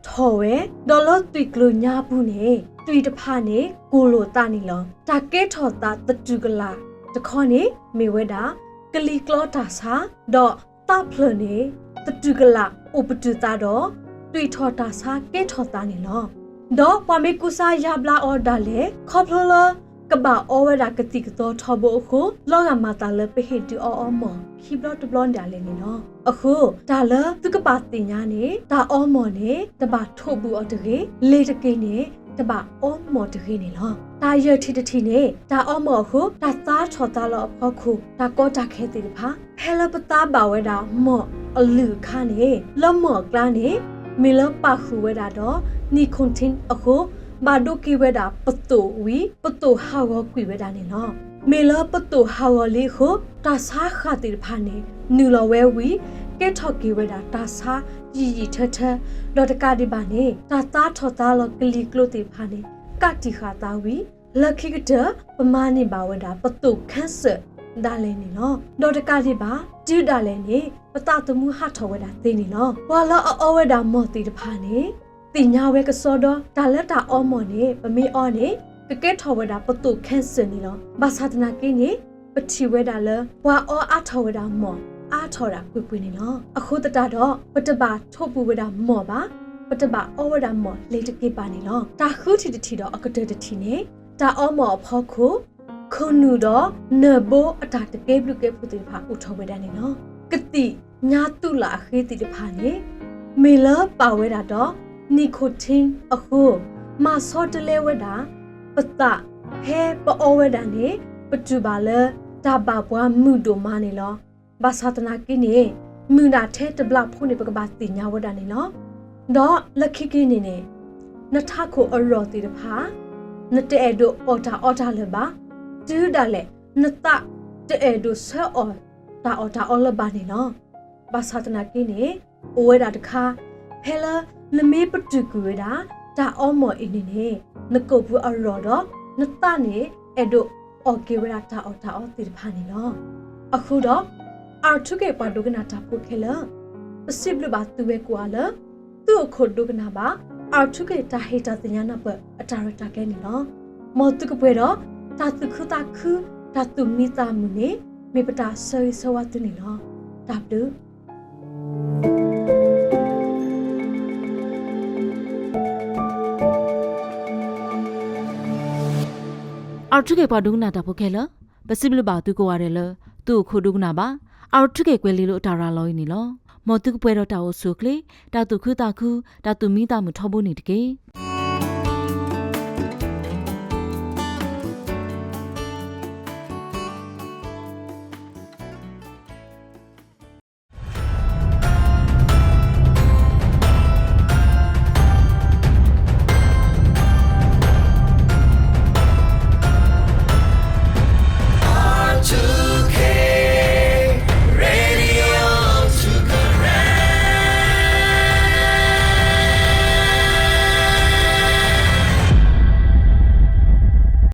ထီၣ်ဝဲ, ဒီးလၢသွံၣ်ကျိၤညါပူၤန့ၣ် သွံၣ်တဖၣ်န့ၣ် ကိၢ်လိာ်သးန့ၣ်လီၤ. တၢ်ကဲထီၣ်သးသတူၢ်ကလာ်တခီန့ၣ် မ့ၢ်ဝဲဒၣ် ကလံၤကျီတၢ်ဆါ, ဒီးသးဖျၢၣ်န့ၣ် သတူၢ်ကလာ်အိၣ်ပတုာ်သးဒီး သွံၣ်ထီၣ်တၢ်ဆါကဲထီၣ်သးန့ၣ်လီၤ. ဒီးပှၤမ့ၢ်ကူစါယါဘျါအီၤဒၣ်လဲာ် ခီဖျိလၢ ကဘၣ်အီဝဲဒၣ်ကသံၣ်ကသီထီဘိအဃိ လီၤဂာ်မၤသးလၢပဟ့ၣ်ဒုးအီအီမီၢ် ခံဘျီတဘျီဒၣ်လဲာ်န့ၣ်လီၤ. အဃိ တၢ်လၢသုကဘၣ်သ့ၣ်ညါန့ၣ် တၢ်အီမီၢ်န့ၣ် တဘၣ်ထိးဘုးအီၤတဂ့ၤ, လ့ၤတက့ၤန့ၣ် တဘၣ်အီမီၢ်တဂ့ၤန့ၣ်လီၤ. တၢ်ယဲၢ်ထံၣ်တထံၣ်န့ၣ် တၢ်အီမီၢ်အဃိ တၢ်သါထီၣ်သါလီၤအဖီခိၣ် တၢ်ကီတၢ်ခဲသ့ၣ်တဖၣ် ဖဲလၢပသါဘၣ်ဝဲဒၣ်မီၢ်အလုၢ်အခါန့ၣ် လၢမီၢ်အကျါန့ၣ် မ့ၢ်လၢပာ်ဃုာ်ဝဲဒၣ်ဒီး nicotine အဃိ ဘၣ်ဒိက့ၤဝဲဒၣ်ပသိၣ်ဝံၤ ပသိၣ်ဟးဂီၤကွံာ်ဝဲဒၣ်န့ၣ်လီၤ. မ့ၢ်လၢပသိၣ်ဟးဂီၤလံအဃိ တၢ်ဆါဃၢ်သ့ၣ်တဖၣ်န့ၣ် နုာ်လီၤဝဲဝံၤ ကဲထီၣ်က့ၤဝဲဒၣ်တၢ်ဆါယံာ်ယံာ်ထၢထၢ ဒီးတကးဒံးဘၣ်န့ၣ် တၢ်သါထီၣ်သါလီၤကလံၤကျိသ့ၣ်တဖၣ်န့ၣ် ကးတံာ်ဃာ်သးဝံၤ လၢခံကတၢၢ် ပမၤန့ၢ်ဘၣ်ဝဲဒၣ်ပသိၣ် cancer ဒၣ်လဲာ်န့ၣ်လီၤ. ဒီးတကးဒံးဘၣ် တုၤဒၣ်လဲာ်န့ၣ် ပသးသမူဟးထီၣ်ဝဲဒၣ်သ့န့ၣ်လီၤ. ပှၤလၢအအီဝဲဒၣ်မီၢ်သ့ၣ်တဖၣ်န့ၣ် သ့ၣ်ညါဝဲကစီဒီ တၢ်လၢတၢ်အီမီၢ်န့ၣ် ပမ့ၢ်အီန့ၣ် ကကဲထီၣ်ဝဲဒၣ်ပသိၣ် cancer န့ၣ်လီၤ. ဘၣ်ဆၣ်သနာ်က့န့ၣ် ပထံၣ်ဝဲဒၣ်လၢ ပှၤအီအါထီၣ်ဝဲဒၣ်မီၢ် အါထီၣ်ဒၣ်ကွ့ၢ်ကွ့ၢ်န့ၣ်လီၤ. အဃိသတးဒီး ပတဘၣ်ထိးဘုးဝဲဒၣ်မီၢ်ဘၣ်, ပတဘၣ်အီဝဲဒၣ်မီၢ်လ့ၤတက့ၤဘၣ်န့ၣ်လီၤ. တၢ်ဃုထံၣ်တထံၣ်ဒီးအကတၢၢ်တထံၣ်န့ၣ် တၢ်အီမီၢ်အဖီခိၣ် ခိၣ်နူာ်ဒီးနၢၢ်ဘိအတၢ်တကဲဘျုးကဲဖှိၣ်သ့ၣ်တဖၣ်အိၣ်ထီၣ်ဝဲဒၣ်န့ၣ်လီၤ. ကသံၣ်ညါသူၣ်လၣ်အဃ့သ့ၣ်တဖၣ်န့ၣ် မ့ၢ်လၢပာ်ဝဲဒၣ်ဒီး nicotine အဃိ မၤဆီတလဲဝဲဒၣ် ပသး ဖဲပအီဝဲဒၣ်န့ၣ် ပတူၢ်ဘၣ်လၢတၢ်ဘၣ်ပှၤမုာ်ဒိၣ်မးန့ၣ်လီၤ. ဘၣ်ဆၣ်သနာ်က့န့ၣ် မုာ်ဒၣ်ထဲတဘျီဖိန့ၣ် ပကဘၣ်သ့ၣ်ညါဝဲဒၣ်န့ၣ်လီၤ. ဒီးလၢခံက့ၤန့ၣ်န့ၣ် နထးခိၣ်အရီၢ်သ့ၣ်တဖၣ် နတအဲၣ်ဒိးအီၣ်တၢ်အီတၢ်လၢၤဘၣ်. တုၤဒၣ်လဲာ် နသးတအဲၣ်ဒိးဆၢအီၤတၢ်အီၣ်တၢ်အီလၢၤဘၣ်န့ၣ်လီၤ. ဘၣ်ဆၣ်သနာ်က့န့ၣ်, အိၣ်ဝဲဒၣ်တခါ, ဖဲလၢနမ့ၢ်ပတုာ်ကွံာ်ဝဲဒၣ် တၢ်အီမီၢ်အံၤန့ၣ်န့ၣ်, နကိာ်ပူၤအရီၣ်ဒီး နသးန့ၣ်အဲၣ်ဒိးအီၣ်က့ၤဝဲဒၣ်တၢ်အီၣ်တၢ်အီသ့ၣ်တဖၣ်န့ၣ်လီၤ. အဃိဒီး, အၣ်ထူခ့ၣ်ပှၤဒိကနၣ်တၢ်ဖိခဲလၢာ်, ပစံးဘျုးဘၣ်သုဝဲကိးဂၤလၢ သုအိၣ်ခိးဒိကနၣ်ဘၣ် အၣ်ထူခ့ၣ်တၢ်ဟ့ၣ်တၢ်သ့ၣ်ညါနၢ်ပၢၢ်အတၢ်ရဲၣ်တၢ်ကျဲၤန့ၣ်လီၤ. မ်သုကပှဲၤဒီး တၢ်သူၣ်ခုသးခု, တၢ်သူၣ်မံသးမုာ်န့ၣ် မ့ၢ်ပတၢ်ဆၢဂ့ၤဆၢဝါသုန့ၣ်လီၤ. တၢ်ဘျုး အၣ်ထူခ့ၣ်ပှၤဒိကနၣ်တၢ်ဖိခဲလၢာ်, ပစံးဘျုးဘၣ်သုကိးဂၤဒဲးလၢ သုအိၣ်ခိးဒိကနၣ်ဘၣ် အၣ်ထူခ့ၣ်ကွဲၤလ့လိၤအတၢ်ရၤလီၤအံၤန့ၣ်လီၤ. မ်သုကပှဲၤဒီးတၢ်အိၣ်ဆူၣ်အိၣ်ချ့, တၢ်သူၣ်ခုသးခု, တၢ်သူၣ်မံသးမုာ်ထီဘိန့ၣ်တက့ၢ်.